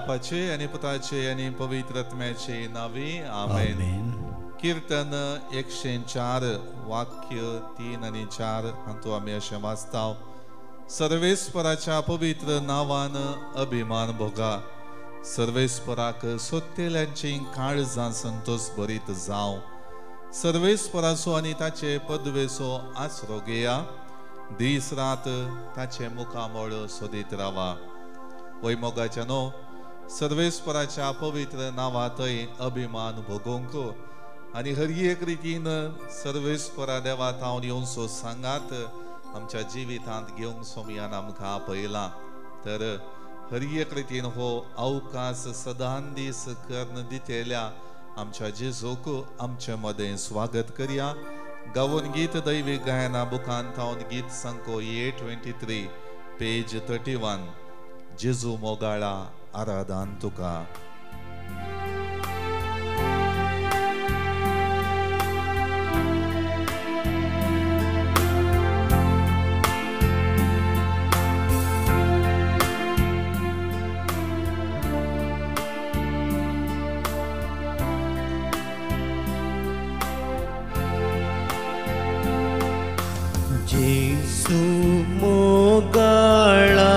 बापाचे आनी पुताचे आनी पवित्र आत्म्याचे नांवे आमेन. कीर्तन 104 वाक्य 3 आनी 4 हातूंत आमी अशें वाचता, सर्वेस्पराच्या पवित्र नांवान अभिमान भोगा, सर्वेस्पराक सोदतेल्यांची काळजां संतोष भरीत जावं. सर्वेस्पराचो आनी ताचे पदवेचो आसरो घेया, दीस रात ताचे मुखामळ सोदीत रावा. वय मोगाच्या न्हू सर्वेस्पराच्या पवित्र नांवांतय अभिमान भोगोवंक आनी हर एक रितीन सर्वेस्परा देवा थावन येवचो सांगात आमच्या जिवितांत घेवंक सोमयान आमकां आपयला. तर हर एक रितीन हो अवकाश सदां दीस कर्ण दितेल्या आमच्या जेजूक आमचे मदें स्वागत करया. गावून गीत दैवी गायना बुकान थावन गीत संको 823 पेज 31. जेजू मोगाळा आराधन तुका. जेजू मोगाळा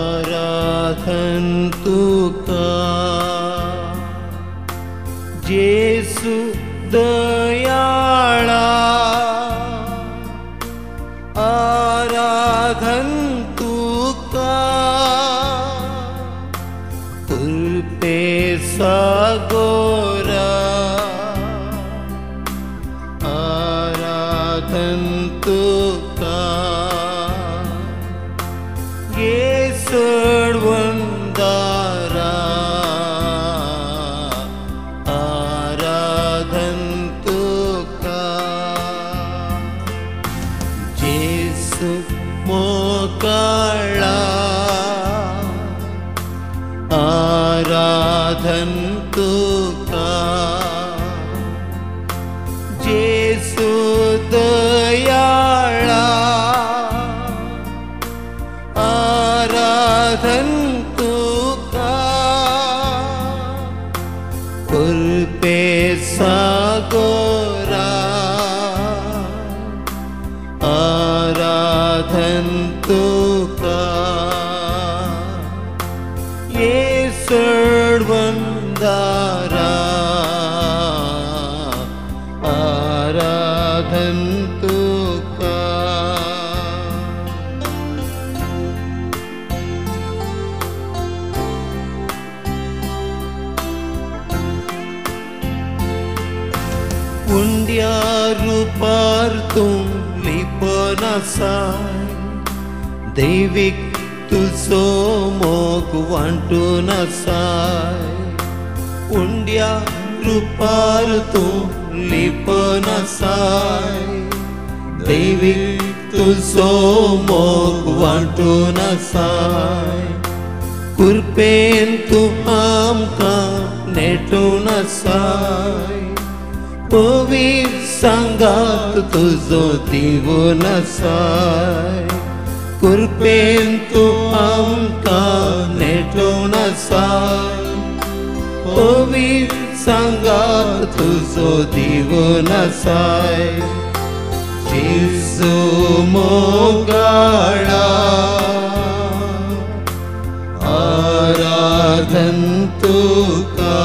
आराधन तुका, जेजू दयाळा आराधन तुका, कृपे सागोरा आराधन तुका, येसवंदारा आराधन तुका, जेसू मोगाळा आराधन तुका, जेसू दयाळा आराधन तुका, कृपे सागोरा आराधन तुका, येसवंदारा आराधन तुका. उंड्या रुपार तूं लिपन आसाय, दैवीक तुजो मोग वांटून आसाय. उंड्या रुपार तूं लिपन आसाय, दैवीक तुजो मोग वांटून आसाय. कृपेन तूं आमकां नेटून आसाय, पवित्र सांगात तुजो दिवन आसाय. कृपेन तूं आमकां नेटून आसाय, पवित्र सांगात तुजो दिवन आसाय. जेजू मोगाळा आराधन तुका,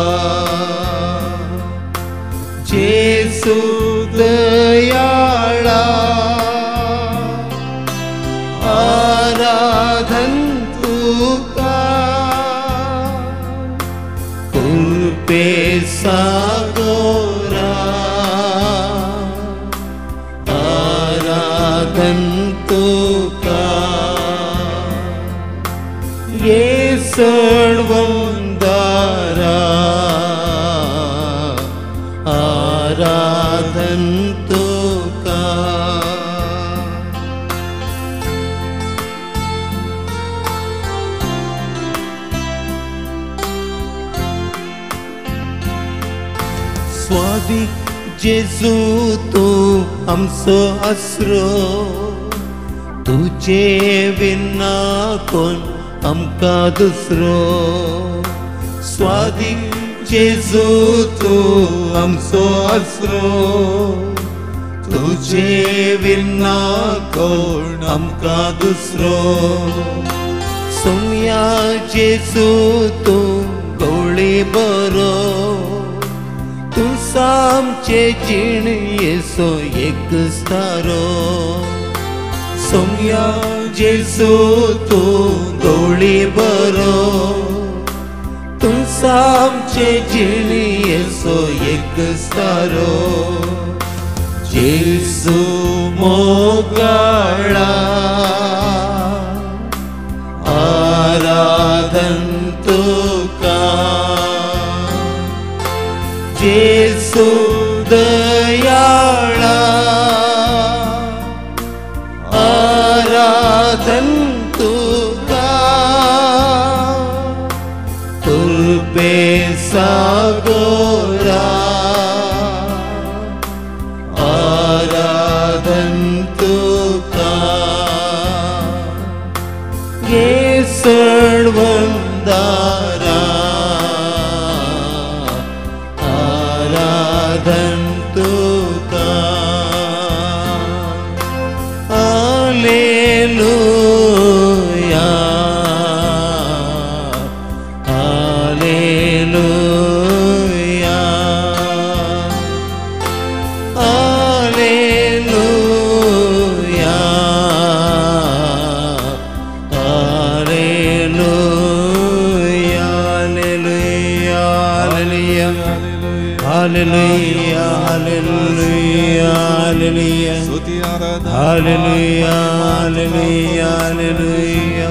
जेसू दयाळा आराधन तुका, कृपे सागोरा आराधन तुका, येसवंदारा आराधन तुका. स्वादिक जेजू तूं आमचो आसरो, तुजे विना कोण आमकां दुसरो स्वादीक जेजू तूं आमचो आसरो तुझे विना कोण आमकां दुसरो सोम्या जेजू तूं गवळी बरो तूं आमचे जिणयेचो एक सारो सोम्या जेजू तूं गवळी बरो तूं आमचे जिणयेचो एक सारो जेजू मोगाळा आराधन तुका जेजू दयाळा आराधन तुका तुर्बे सागोरा आराधन तुका ये सणवंदारा आराधन तुका hallelujah hallelujah hallelujah hallelujah hallelujah hallelujah hallelujah hallelujah hallelujah hallelujah hallelujah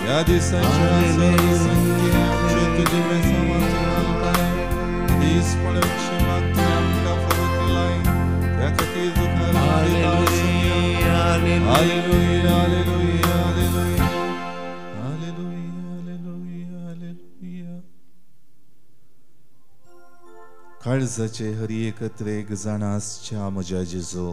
ह्या दिसाच्या संगी आमचे तुजे बेसांवाचो घालताय दीस पळोवचे मात्र आमकां फावो केलाय त्या खातीर तुका hallelujah hallelujah hallelujah hallelujah hallelujah hallelujah. काळजाचे हरी एकत्र एक जाण आसच्या म्हज्या जेजू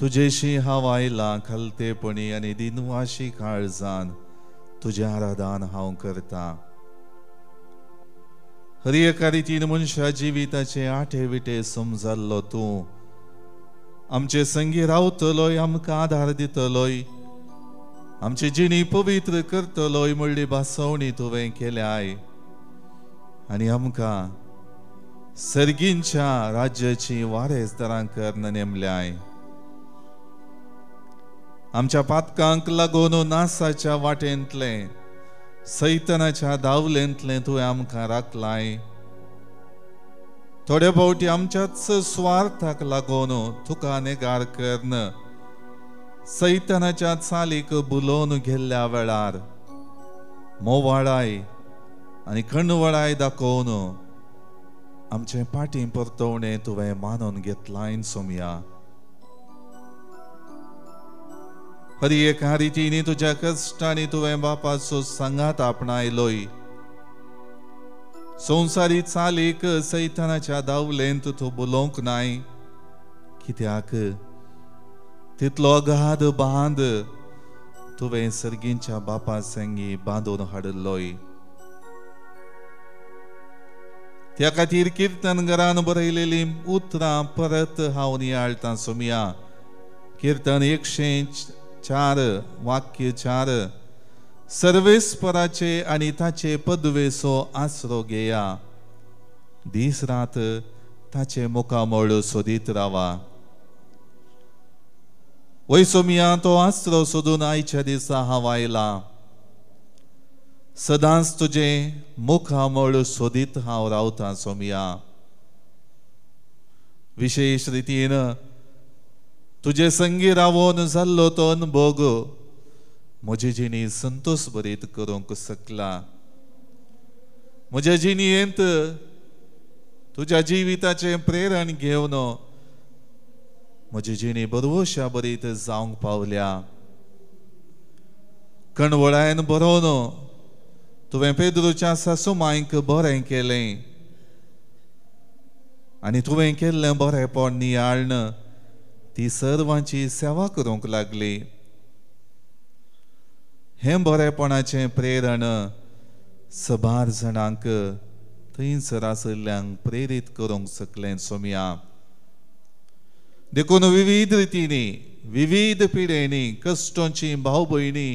तुजेशी हांव आयलां खालतेपणी आनी दिनवाशी काळजान तुजें आराधन हांव करता. हर एका रितीन मनशा जिविताचे आठे विटे समजाल्लो तूं आमचे संगी रावतलोय आमकां आदार दितलोय आमची जिणी पवित्र करतलोय म्हणली भासवणी तुवें केल्याय आनी आमकां सर्गींच्या राज्याची वारेसदारां करून नेमल्याय. आमच्या पातकांक लागून नासाच्या वाटेंतलें सैतनाच्या दावलेंतलें तुवें आमकां राखलाय. थोडे फावटी आमच्याच स्वार्थाक लागून तुका नेगार करून सैतनाच्या चालीक बुलोवन गेल्ल्या वेळार मोवाळाय आनी कणवळाय दाखोवन आमचें पाटी परतवणें तुवें मानून घेतलाय सोमया. हर एका रितीनी तुज्या कश्टांनी तुवें बापाचो सांगात आपणायलोय. संवसारी चालीक सैतनाच्या दावलेंत तूं बुलोवंक नाय कित्याक तितलो अगाध बांद तुवें सर्गींच्या बापा संगी बांदून हाडिल्लोय. त्या खातीर किर्तनगरान बरयलेलीं उतरां परत हांव नियाळटां सोमया. किर्तन 104 वाक्य 4 सर्वेस्पराचे आनी ताचे पदवेचो आसरो घेया दीस रात ताचे मुखामळ सोदीत रावा. वय सोमया तो आसरो सोदून आयच्या दिसा हांव आयलां. सदांच तुजें मुखामळ सोदीत हांव रावतां सोमया. विशेश रितीन तुजे संगी रावोन जाल्लो तो अनभोग म्हजी जिणी संतोष भरीत करूंक शकला. म्हज्या जिणयेंत तुज्या जिविताचें प्रेरण घेवन म्हजी जिणी बरवशा भरीत जावंक पावल्या. कणवळायन बरोवन तुवें पेद्रूच्या सासुमांयक बरें केलें आनी तुवें केल्लें बरेंपण नियाळ्न ती सर्वांची सेवा करूंक लागली. हें बरेपणाचें प्रेरण सबार जाणांक थंयसर आशिल्ल्यांक प्रेरीत करूंक शकलें सोमया. देखून विविध रितींनी विविध पिडेंनी कश्टांची भाव भयणी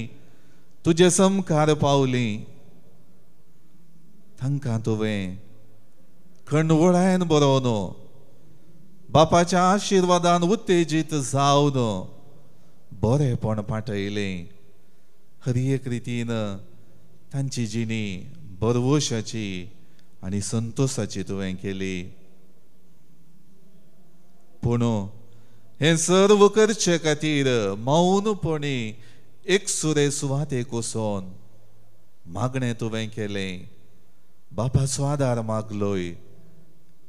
तुजे समकार पावली, तांकां तुवें खंडवळायन बरोवन बापाच्या आशिर्वादान उत्तेजीत जावन बरेपण पाठयलें. हर एक रितीन तांची जिणी बरवशाची आनी संतोशाची तुवें केली. पूण हें सर्व करचे खातीर मौनपणी एकसुरे सुवातेक वचोन मागणें तुवें केलें, बापाचो आदार मागलोय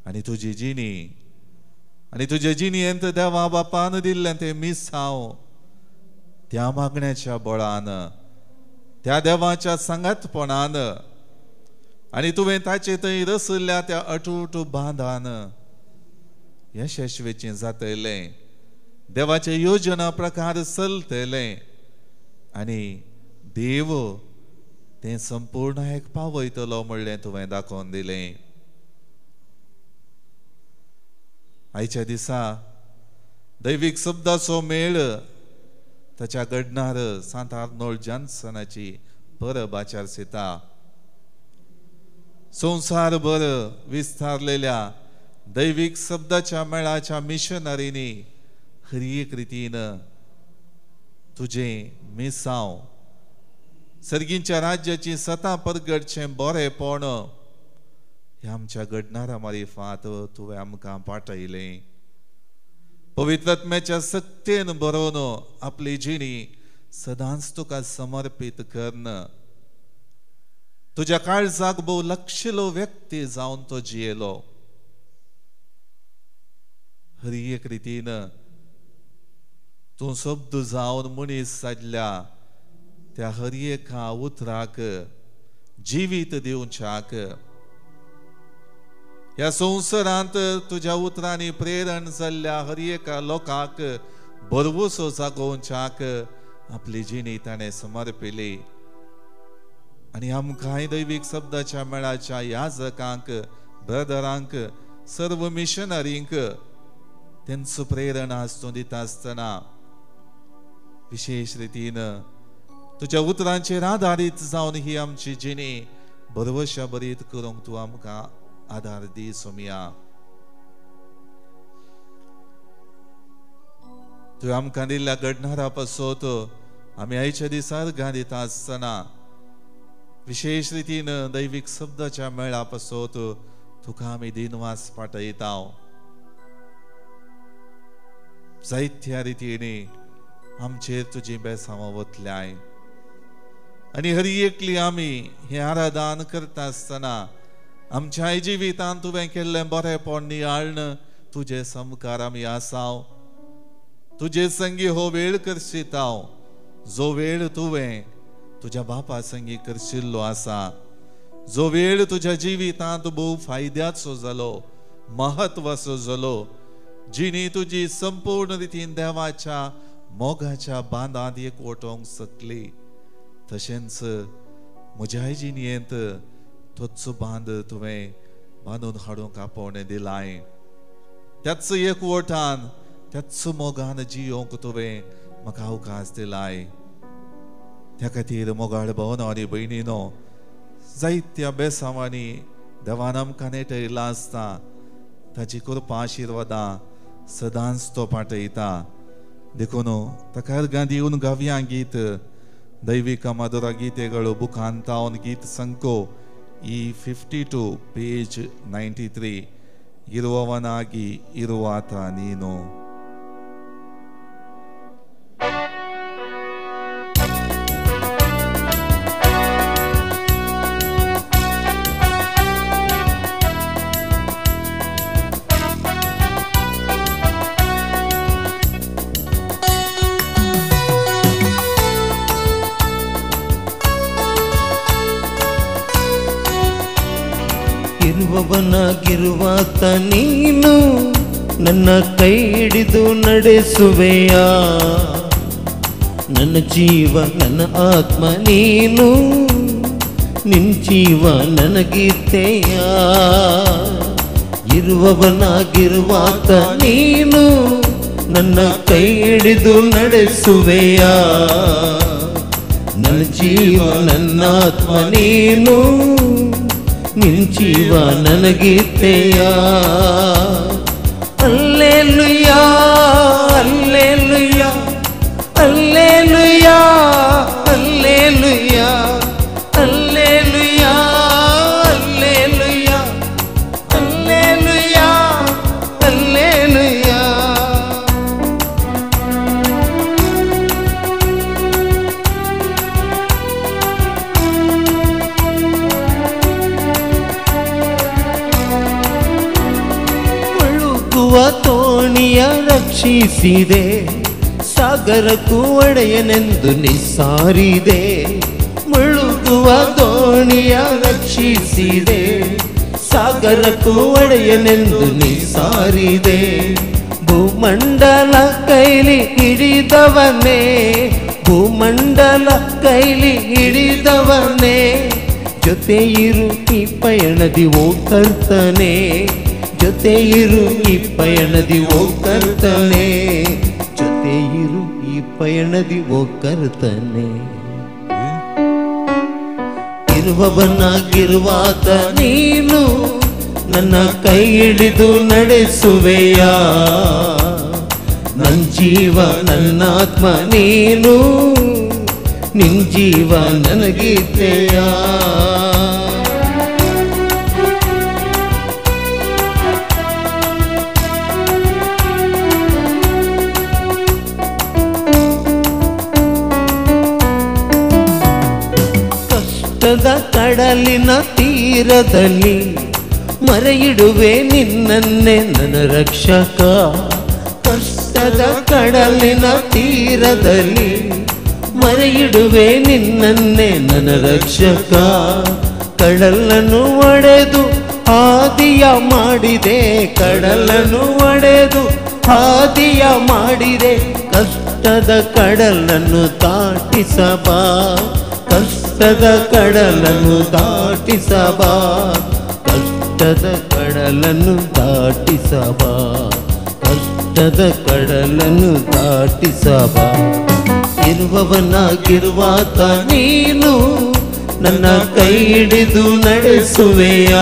आनी तुजी जिणी आनी तुजे जिणयेंत देवा बापान दिल्लें तें मिसांव त्या मागण्याच्या बळान त्या देवाच्या सांगातपणान आनी तुवें ताचे थंय रसल्या त्या अटूट बांदान यशस्वीचें जातलें, देवाचे योजना प्रकार चलतलें आनी देव तें संपूर्ण एक पावयतलो म्हणलें तुवें दाखोवन दिलें. आयच्या दिसा दैवीक शब्दाचो मेळ ताच्या घडणार सांत आर्नोल्ड जॉन्सनाची परब आचरिता. संवसारभर विस्तारलेल्या दैवीक शब्दाच्या मेळाच्या मिशनरींनी हर एक रितीन तुजें मिसांव सर्गींच्या राज्याची सतां परगटचें बरेपण ह्या आमच्या घडणारा मारिफात तुवें आमकां पाठयलें. पवित्र आत्म्याच्या सक्तेन बरोवन आपली जिणी सदांच तुका समर्पीत करन तुज्या काळजाक भोव लक्षलो व्यक्ती जावन तो जियेलो. हर एक रितीन तूं शब्द जावन मनीस सादल्या त्या हर एका उतराक जिवीत दिवच्याक ह्या संवसारांत तुज्या उतरांनी प्रेरण जाल्ल्या हर एका लोकांक भरवसो जागोवच्याक आपली जिणी ताणें समर्पिली. आनी आमकांय दैवीक शब्दाच्या मेळाच्या याजकांक ब्रदरांक सर्व मिशनरींक तेंचो प्रेरणा तूं दिता आसतना विशेश रितीन तुज्या उतरांचेर आदारीत जावन ही आमची जिणी भरवशा बरीत करूंक तूं आमकां आदार दी सोमया. तुवें आमकां दिल्ल्या घडणारा पासत आमी आयच्या दिसा अर्गां दिता आसतना विशेश रितीन दैवीक शब्दाच्या मेळा पासत तुका आमी दिनवास पाठयता. जायत्या रितीनी आमचेर तुजी बेसांवां वतल्याय आनी हर एकली आमी हें आराधन करता आसतना आमच्या जिवितांत तुवें केल्लें बरेपण नियाळ्ण तुजे समकार आमी आसाव. तुजे संगी हो वेळ करशिताव जो वेळ तुवें तुज्या बापा संगी करशिल्लो आसा, जो वेळ तुज्या जिवितांत भोव फायद्याचो जालो, महत्वाचो जालो, जिणी तुजी संपूर्ण रितीन देवाच्या मोगाच्या बांदांत एकवटोवंक शकली. तशेंच म्हज्याय जिणयेंत तोच बांद तुवें बांदून हाडूंक आपोवणें दिलाय. त्याच एकवटान त्याच मोगान जियोंक तुवें म्हाका अवकाश दिलाय. त्या खातीर मोगाळ भावनो आनी भयणीनो, जायत्या बेसांवांनी देवान आमकां नेटयलां आसता ताची कृपा आशिर्वादां सदांच तो पाठयता. देखून ताका अर्गां दिवन गावया गीत दैविक मधुरा गीतेಗಳು बुकांतावन गीत संको E52 page 93 ಇರುವವನಾಗಿ ಇರುವಾತ ನೀನು. ಇರುವವನಾಗಿರುವಾತ ನೀನು ನನ್ನ ಕೈ ಹಿಡಿದು ನಡೆಸುವೆಯ, ನನ್ನ ಜೀವ ನನ್ನ ಆತ್ಮ ನೀನು, ನಿನ್ ಜೀವ ನನಗೀತೆಯ. ಇರುವವನಾಗಿರುವಾತ ನೀನು, ನನ್ನ ಕೈ ಹಿಡಿದು ನಡೆಸುವೆಯ. ನನ್ನ ಜೀವ ನನ್ನಾತ್ಮ ನೀನು, ನಿನ್ ಜೀವ ನನಗೀತೆಯ. Alleluia alleluia alleluia alleluia alleluia alleluia alleluia alleluia. ಮುಳುಗುವ ತೋಣಿಯ ರಕ್ಷಿಸಿದೆ, ಸಾಗರಕ್ಕೂ ಒಡೆಯನೆಂದು ನಿಸ್ಸಾರಿದೆ. ಮುಳುಗುವ ದೋಣಿಯ ರಕ್ಷಿಸಿದೆ, ಸಾಗರಕ್ಕೂ ಒಡೆಯನೆಂದು ನಿಸ್ಸಾರಿದೆ. ಭೂಮಂಡಲ ಕೈಲಿ ಹಿಡಿದವನೇ, ಭೂಮಂಡಲ ಕೈಲಿ ಹಿಡಿದವನೇ, ಜೊತೆಯಿರು ಈ ಪಯಣದಿ ಓ ಕರ್ತನೆ, ಜೊತೆಯಿರು ಈ ಪಯಣದಿ ಓ ಕರ್ತನೆ, ಜೊತೆಯಿರು ಈ ಪಯಣದಿ ಓ ಕರ್ತನೆ. ಇರುವವನಾಗಿರುವಾತ ನೀನು, ನನ್ನ ಕೈ ಹಿಡಿದು ನಡೆಸುವೆಯ. ನನ್ನ ಜೀವ ನನ್ನಾತ್ಮ ನೀನು, ನಿನ್ ಜೀವ ನನಗೀತೆಯ. ಕಷ್ಟದ ಕಡಲಿನ ತೀರದಲ್ಲಿ ಮರೆಯಿಡುವೆ ನಿನ್ನನ್ನೇ ನನ್ನ ರಕ್ಷಕ. ಕಷ್ಟದ ಕಡಲಿನ ತೀರದಲ್ಲಿ ಮರೆಯಿಡುವೆ ನಿನ್ನನ್ನೇ ನನ್ನ ರಕ್ಷಕ. ಕಡಲನ್ನು ಒಡೆದು ಹಾದಿಯ ಮಾಡಿದೆ, ಕಡಲನ್ನು ಒಡೆದು ಹಾದಿಯ ಮಾಡಿದೆ. ಕಷ್ಟದ ಕಡಲನ್ನು ದಾಟಿಸಬಾ, ಕಷ್ಟದ ಕಡಲನ್ನು ದಾಟಿಸಬಾ, ಕಷ್ಟದ ಕಡಲನ್ನು ದಾಟಿಸಬಾ, ಕಷ್ಟದ ಕಡಲನ್ನು ದಾಟಿಸಬಾ. ಇರುವವನಾಗಿರುವಾತ ನೀನು, ನನ್ನ ಕೈ ಹಿಡಿದು ನಡೆಸುವೆಯ.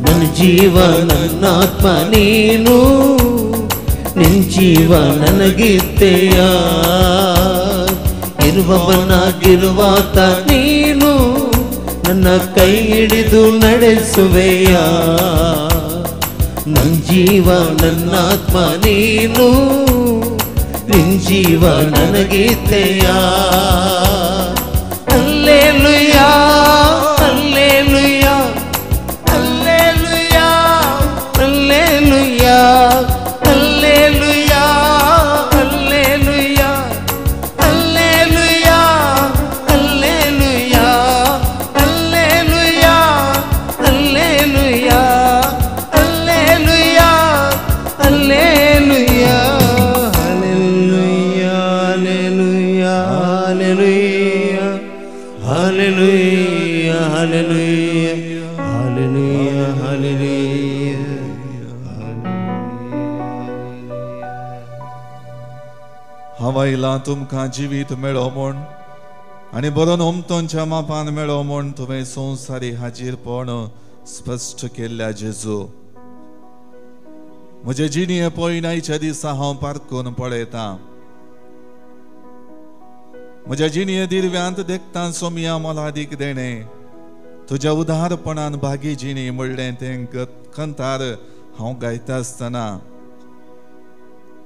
ನನ್ನ ಜೀವ ನನ್ನಾತ್ಮ ನೀನು, ನಿನ್ ಜೀವ ನನಗೀತೆಯ. ಇರುವವನಾಗಿರುವಾತ ನೀನು, ನನ್ನ ಕೈ ಹಿಡಿದು ನಡೆಸುವೆಯ. ನನ್ನ ಜೀವ ನನ್ನಾತ್ಮ ನೀನು, ನಿನ್ ಜೀವ ನನಗೀತೆಯ. Alleluia alleluia alleluia alleluia alleluia alleluia alleluia alleluia alleluia alleluia alleluia alleluia alleluia alleluia alleluia alleluia alleluia alleluia. हवाईला तुमकां जिवीत मेळो म्हूण आनी बरोवन ओमतोंच्या मापान मेळो म्हूण तुवें संवसारी हाजीरपण स्पश्ट केल्ल्या जेजू. म्हजे जिणये पयणायच्या दिसा हांव पारकून पळयतां, म्हज्या जिणये दिर्व्यांत देखता सोमया मोलादीक देणें तुज्या उदारपणान भागी जिणी म्हणलें तें खंतार हांव गायता आसतना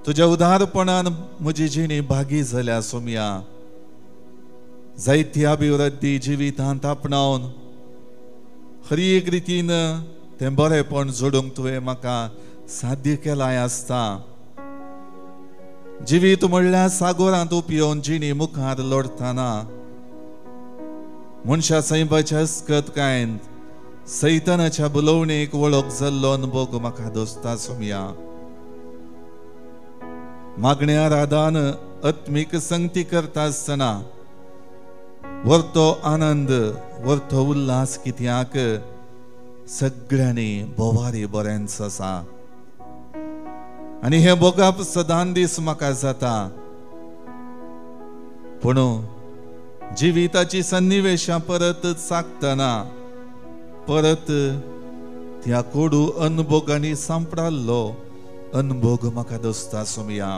तुज्या उदारपणान म्हजी जिणी भागी जाल्या सोमया. जायती अभिवृद्धी जिवितांत आपणावन हर एक रितीन तें बरेपण जोडूंक तुवें म्हाका साध्य केलां आसता. जिवीत म्हणल्यार सागोरांत उपयोवन जिणी मुखार लोडताना मनशा सैमाच्या अस्कतकायेन सैतानाच्या बुलोवणेक वळख जाल्लो अनुभव म्हाका दोस्ता सोमया. मागण्या राधान आत्मीक संगती करता आसतना वरतो आनंद वरतो उल्हास कित्याक सगळ्यांनी बोवारी बरेंच आसा आनी हें भोगप सदां दीस म्हाका जाता. पूण जिविताची सन्निवेशां परत चाकतना परत त्या कोडू अनभोगांनी सांपडाल्लो अनभोग म्हाका दोसता सोमया.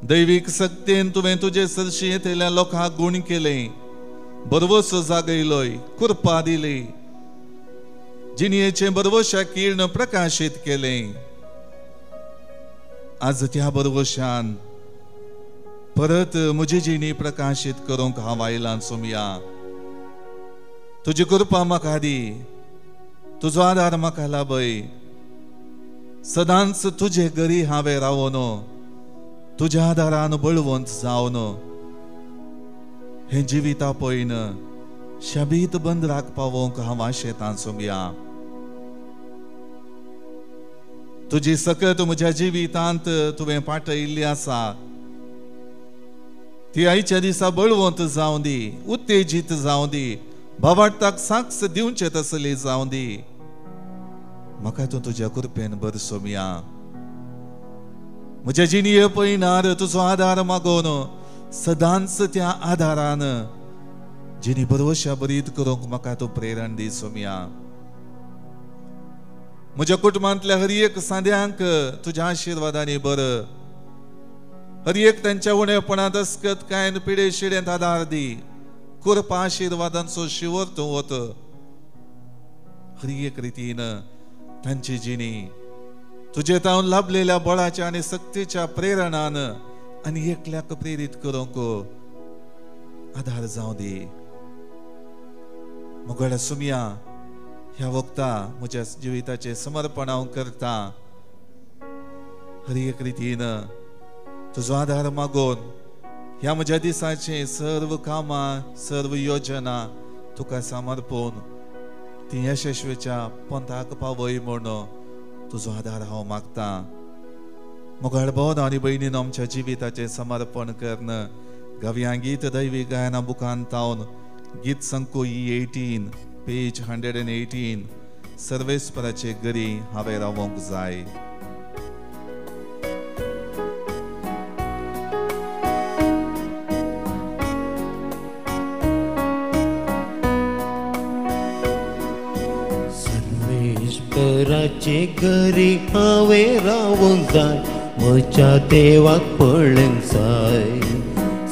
दैवीक सक्तेन तुवें तुजे सरशी येतल्या लोकांक गूण केलें, बरवसो जागयलोय, कृपा दिली, जिणयेचें बरवशा किर्ण प्रकाशीत केलें. आज त्या बरवशान परत म्हजी जिणी प्रकाशीत करूंक हांव आयलां सोमया. तुजी कृपा म्हाका दी, तुजो आदार म्हाका लाभय. सदांच तुजे घरी हांवें रावन तुज्या आदारान बळवंत जावन हें जिविता पळयन शबीत बंद राख पावोवंक हांव आशेतां सोमया. तुजी सकत म्हज्या जिवितांत तुवें पाठयल्ली आसा ती आयच्या दिसा बळवंत जावं दी, उत्तेजीत जावं दी, भावार्थाक साक्ष दिवचे तसली जावं दी. म्हाका तूं तुज्या कृपेन बर सोमया. म्हज्या जिणये पयनार तुजो आदार मागोवन सदांच त्या आदारान जिणी बरवशा बरीत करूंक म्हाका तूं प्रेरण दी सोमया. म्हज्या कुटुंबांतल्या हर एक सांद्यांक तुज्या आशिर्वादांनी बर, हर एक तांच्या उणेपणांत अस्कत कांय पिडे शिडेंत आदार दी, कृपा आशिर्वादांचो शिवर तूं वत. हर एक रितीन तांची जिणी तुजे तावन लाभलेल्या बळाच्या आनी सक्तीच्या प्रेरणान आनी एकल्याक प्रेरीत करूंक आदार जावं दी. मोगाळ सुमया, ह्या वखता म्हज्या जिविताचें समर्पण हांव करता. हर एक रितीन तुजो आदार मागोवन ह्या म्हज्या दिसाचें सर्व कामां सर्व योजना तुका समर्पून ती यशस्वीच्या पंथाक पावय म्हूण तुजो आदार हांव मागता. मोगाळ भोवन आनी भयणीन आमच्या जिविताचें समर्पण करून गव्या गीत दैवी गायना बुकान तावन गीत संकू 18 पेज 118 सर्वेस्पराचे घरी हांवें रावोंक जाय. सर्वेस्पराचे घरी हांवें रावोंक जाय, म्हज्या देवाक पळोवंक जाय.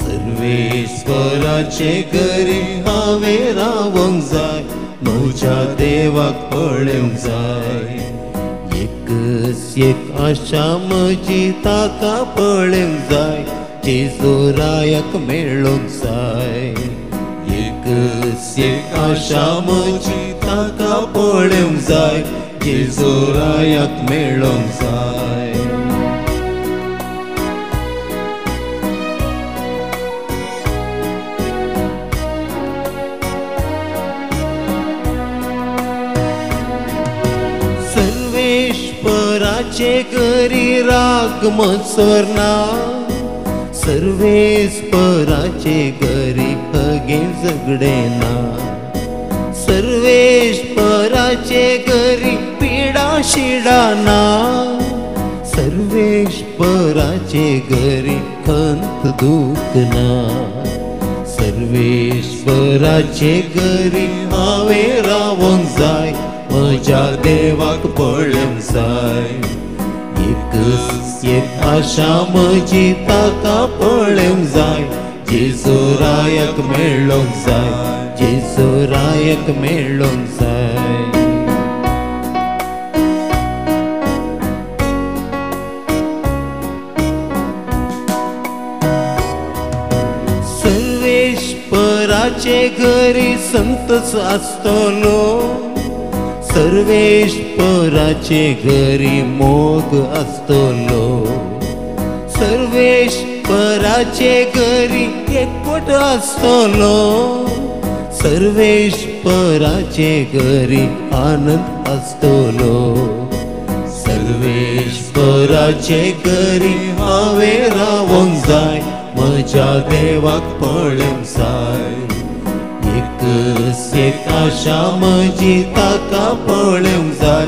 सर्वेस्पराचे घरी हांवें रावोंक जाय, म्हज्या देवाक पळोवंक जाय. एकच एक आशा म्हजी ताका पळोवंक जाय, जेजू रायाक मेळोंक जाय. एकच एक आशा म्हजी ताका पळोवंक जाय, जेजू रायाक मेळोंक जाय. सर्वेस्पराचे घरी राग मत्सर ना, सर्वेस्पराचे घरी हगे झगडे ना, सर्वेस्पराचे घरी पिडा शिडा ना, सर्वेस्पराचे घरी खंत दुख ना. सर्वेस्पराचे घरी हांवें रावोंक जाय, म्हज्या देवाक पळोवंक जाय. एकच एक आशा म्हजी ताका पळोवंक जाय, जेजू रायाक मेळोंक जाय, जेजू रायाक मेळोंक जाय. सर्वेस्पराचे घरी संतच आसतलो, सर्वेस्पराचे घरी मोग आसतलो, सर्वेस्पराचे घरी एकवट आसतलो, सर्वेस्पराचे घरी आनंद आसतलो. सर्वेश्वराचे घरी हांवें रावोंक जाय, म्हज्या देवाक पळोवंक जाय. एकच एक आशा म्हजी ताका पळोवंक जाय,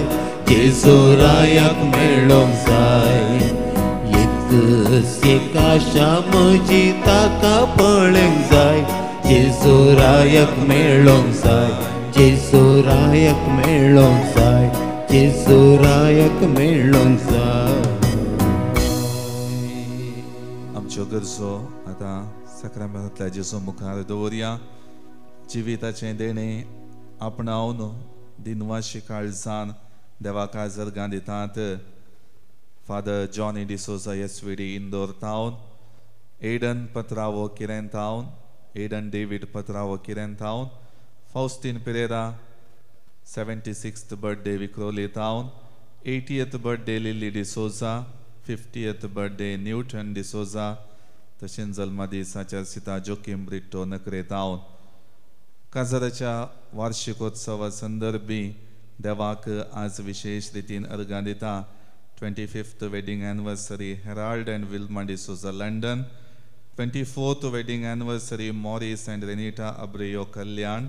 जेजू रायाक मेळोंक जाय. एकच एक आशा म्हजी ताका पळोवंक जाय, जेजू रायाक मेळोंक जाय, जेजू रायाक मेळोंक जाय, जेजू रायाक मेळोंक जाय. आमच्यो गरजो आतां साक्रामेंतांतल्या जेजू मुखार दवरया. जिविताचें देणें आपणावन दिनवाशी काळजान देवा काजर दितात. Father Johnny D'Souza SVD Indore town, Aiden Patrao Kiren town, Aiden David Patrao Kiren town, Faustin Pereira 76th birthday Vikhroli town, 80th birthday Lily D'Souza, 50th birthday Newton D'Souza, तशेंच जल्मदिसाच्या सीता जोकीम ब्रिट्टो नकरे town. काजाराच्या वार्षिकोत्सवा संदर्भी देवाक आज विशेष रितीन अर्गां दिता. 25th wedding anniversary Harold and Wilma D'Souza London, 24th wedding anniversary Morris and Renita Abreu Kalyan.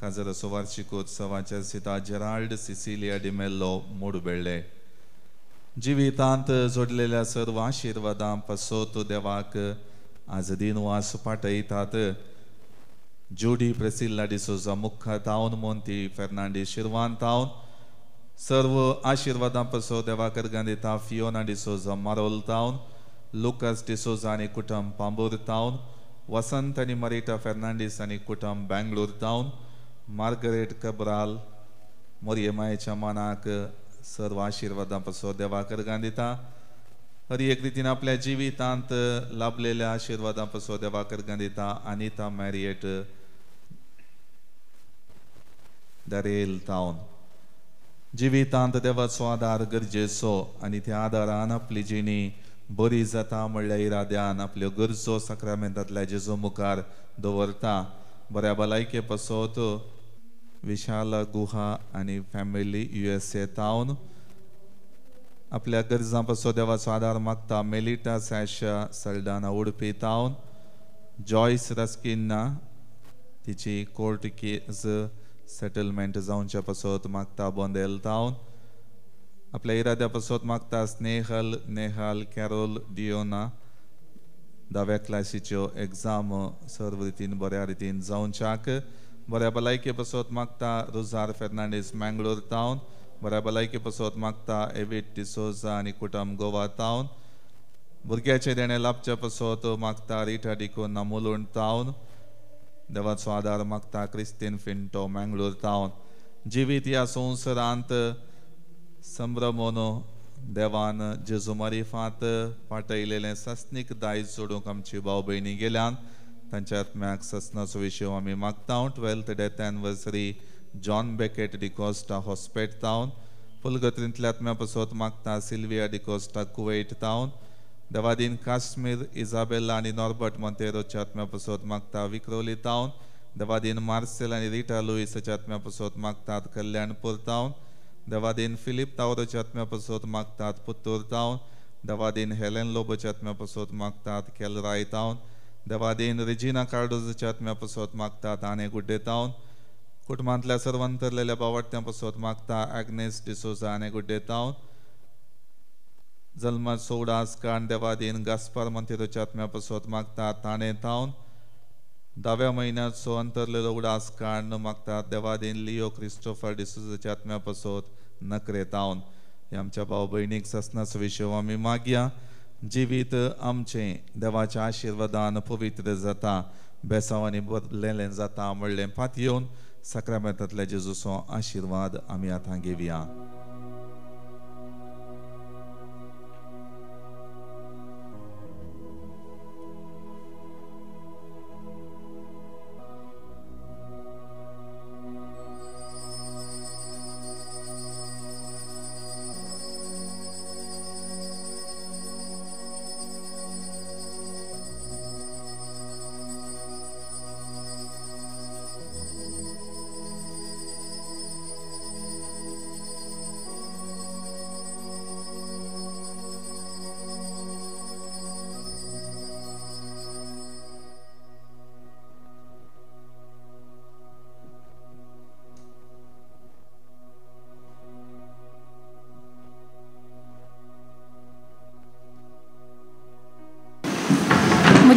काजाराचो वार्षिकोत्सवाच्या Sita Gerald Cecilia D'Mello Modbelle. जिवितांत जोडलेल्या सर्व आशिर्वादां पासत देवाक आज दिनवास पाठयतात. जुडी प्रेसिल्ला डिसोजा मुख्य तावन, मोंती फेर्नांडीस शिरवान तावन. सर्व आशिर्वादां पासत देवाक अर्गां दिता. फियोना डिसोजा मारोल तावन, लुकास डिसोजा आनी कुटुंब पांबूर तावन, वसंत आनी मरिटा फेर्नांडीस आनी कुटुंब बेंगलोर तावन, मार्गरेट कब्राल मोरये मायेच्या मानाक सर्व आशिर्वादां पासत देवाक अर्गां दिता. हर एक रितीन आपल्या जिवितांत लाभलेल्या आशिर्वादां पासत देवाक अर्गां दिता. अनिता मॅरियट दरेल तावन. जिवितांत देवाचो आदार गरजेचो आनी त्या आदारान आपली जिणी बरी जाता म्हणल्या इराद्यान आपल्यो गरजो साक्रामेंतांतल्या जेजू मुखार दवरता. बऱ्या भलायके पासत विशाल गुहा आनी फॅमिली USA तावन आपल्या गरजां पासत देवाचो आदार मागता. मेलिटा सॅशा सल्डाना उडपी तावन, जॉयस रस्किन्ना तिची कोर्ट केस सेटलमेंट जावच्या पासत मागता. बोंदेल तावन आपल्या इराद्या पासत मागता. स्नेहल नेहाल कॅरोल डियोना धाव्या क्लासीच्यो एग्जाम सर्व रितीन बऱ्या रितीन जावच्याक. बऱ्या भलायके पासत मागता. रोजार फेर्नांडीस मँगलोर तावन. बऱ्या भलायके पासत मागता. एविट डिसोजा आनी कुटुंब गोवा तावन. भुरग्याचें देणें लाभच्या पासत मागता. रिटा डिकोना मुलुंड तावन. देवाचो आदार मागता. क्रिस्तीन फिंटो मँगलोर तावन. जिवीत ह्या संवसारांत संभ्रमोनो देवान जेजू मारिफात पाठयलेलें सासणीक दायज जोडूंक आमची भाव भयणी गेल्यान तांच्या आत्म्याक ससनाचो विशय आमी मागता. 12th death anniversary John Beckett D'Costa Hospet town. फुलगत्रींतल्या आत्म्या पासत मागता. सिल्विया डिकोस्टा कुवेट तावन. देवादीन काश्मीर इजाबेला आनी नॉर्बर्ट मोंतेरोच्या आत्म्या पासत मागता. विक्रोली तावन. देवादीन मार्सेल आनी रिटा लुईसाच्या आत्म्या पासत मागतात. कल्याणपूर तावन. देवादीन फिलीप तावरोच्या आत्म्या पासत मागतात. पुत्तूर तावन. देवादीन हेलेन लोबोच्या आत्म्या पासत मागतात. केलराय तावन. देवादीन रेजिना कार्डोजाच्या आत्म्या पासत मागतात. आने गुड्डे तावन. कुटुंबांतल्या सर्वांतरलेल्या बावडत्यां पासत मागता. आग्नेस डिसोजा आने गुड्डे तावन. जल्माचो उडास काण देवादीन गास्पार मोंतेरोच्या आत्म्या पासत मागता. ताणे तावन. धाव्या म्हयन्याचो अंतरलेलो उडास काण मागतात. देवादीन लिओ क्रिस्टोफर डिसोजाच्या आत्म्या पासत नकरे तावन. हे आमच्या भाव भयणीक ससनाचो विशय आमी मागया. जिवीत आमचें देवाच्या आशिर्वादान पवित्र जाता, बेसांवांनी बदलेलें जाता म्हणलें पातयेवन साक्रामेंतांतल्या जेजूचो आशिर्वाद आमी आतां घेवया.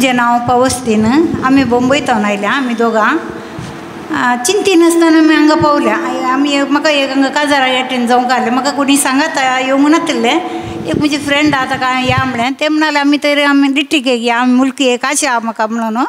म्हजें नांव पावस्तीन. आमी बोंबय थावन आयल्या. आमी दोगां चिंती नासतना आमी हांगा पावल्या. आमी म्हाका एक हांगा काजारा एटेंड जावंक आसलें. म्हाका कोणी सांगात येवंक नातिल्लें. एक म्हजी फ्रेंड आहा ताका या म्हळें. तें म्हणालें आमी तरी आमी लिटिकेक या, आमी मुलकी एक आशा आहा म्हाका म्हणून,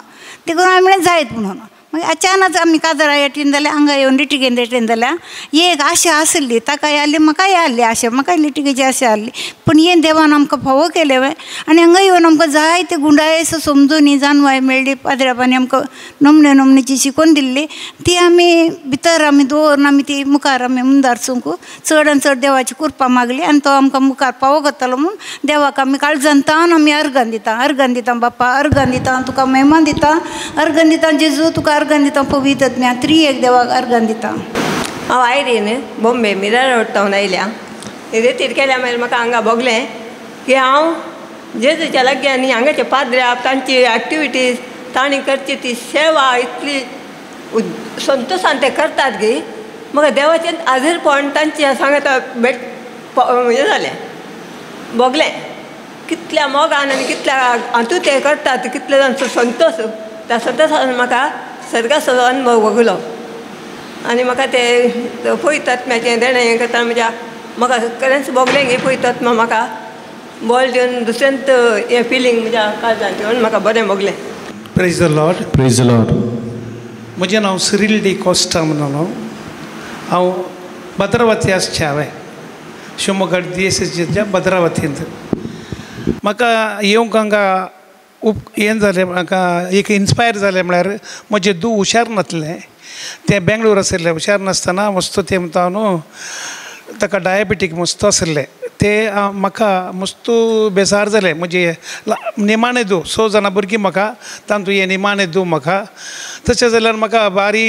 देखून हांवें म्हणलें जायत म्हणून. मागीर अचानक आमी काजारा एटेंड जाल्या, हांगा येवन लिटिकेन एटेंड जाल्या. एक आशा आसली, ताकाय आसली म्हाकाय आसली आशा, म्हाकाय लिटिकेची आशा आसली. पूण हें देवान आमकां फावो केलें आनी हांगा येवन आमकां जायते गुंडायस समजून जाणवाय मेळ्ळी. पाद्र्याबांनी आमकां नमणे नमणेची शिकोवन दिल्ली ती आमी भितर आमी दवरून आमी ती मुखार आमी मुंदार सूंक चड आनी चड देवाची कृपा मागली आनी तो आमकां मुखार पावो करतलो म्हूण देवाक आमी काळजांतान आमी अर्गां दिता. अर्गां दिता बाप्पा, अर्गां दिता तुका, महिमा दिता, अर्गां दिता जेजू तुका, अर्गां दिता पवित्र आत्म्या, त्रिएक देवाक अर्गां दिता. हांव आयरीन बॉम्बे मिरा रोड थावन आयल्या. रेतीर केल्या मागीर म्हाका हांगा भोगलें की हांव जेजूच्या लागीं आनी हांगाचे पाद्र्याप तांची एक्टिविटीज तांणी करची ती सेवा इतली संतोशान ते करतात गी म्हाका देवाचें आजीरपण तांची सांगता भेट हें जालें भोगलें. कितल्या मोगान आनी कितल्या हातूंत ते करतात, कितले तांचो संतोश, त्या संतोशान म्हाका सर्गाचो अनुभव भोगलो. आनी म्हाका ते पवित्र आत्म्याचें देणें हें करतना म्हज्या म्हाका खरेंच भोगलें की पवित्र आत्मा म्हाका बळ दिवन दुसऱ्यांत हें फिलींग म्हज्या काळजांत येवन म्हाका बरें भोगलें. Praise the Lord. Praise the Lord. म्हजें नांव सिरील डी कोस्टा म्हणून. हांव भद्रावती आसचें. हांवें शिवमोग्गा डी एस एस भद्रावतींत म्हाका येवंक हांगा हें जालें, म्हाका एक इन्स्पायर जालें. म्हळ्यार म्हजें धूव हुशार नासलें, तें बेंगलोर आशिल्लें. हुशार नासतना मस्तो तें म्हणटा न्हू ताका डायबिटीक मस्त आशिल्लें. तें म्हाका मस्त बेजार जालें. म्हजे निमाणें धूव, 6 जाणां भुरगीं म्हाका, तातूंत हें निमाणें धूव म्हाका. तशें जाल्यार म्हाका भारी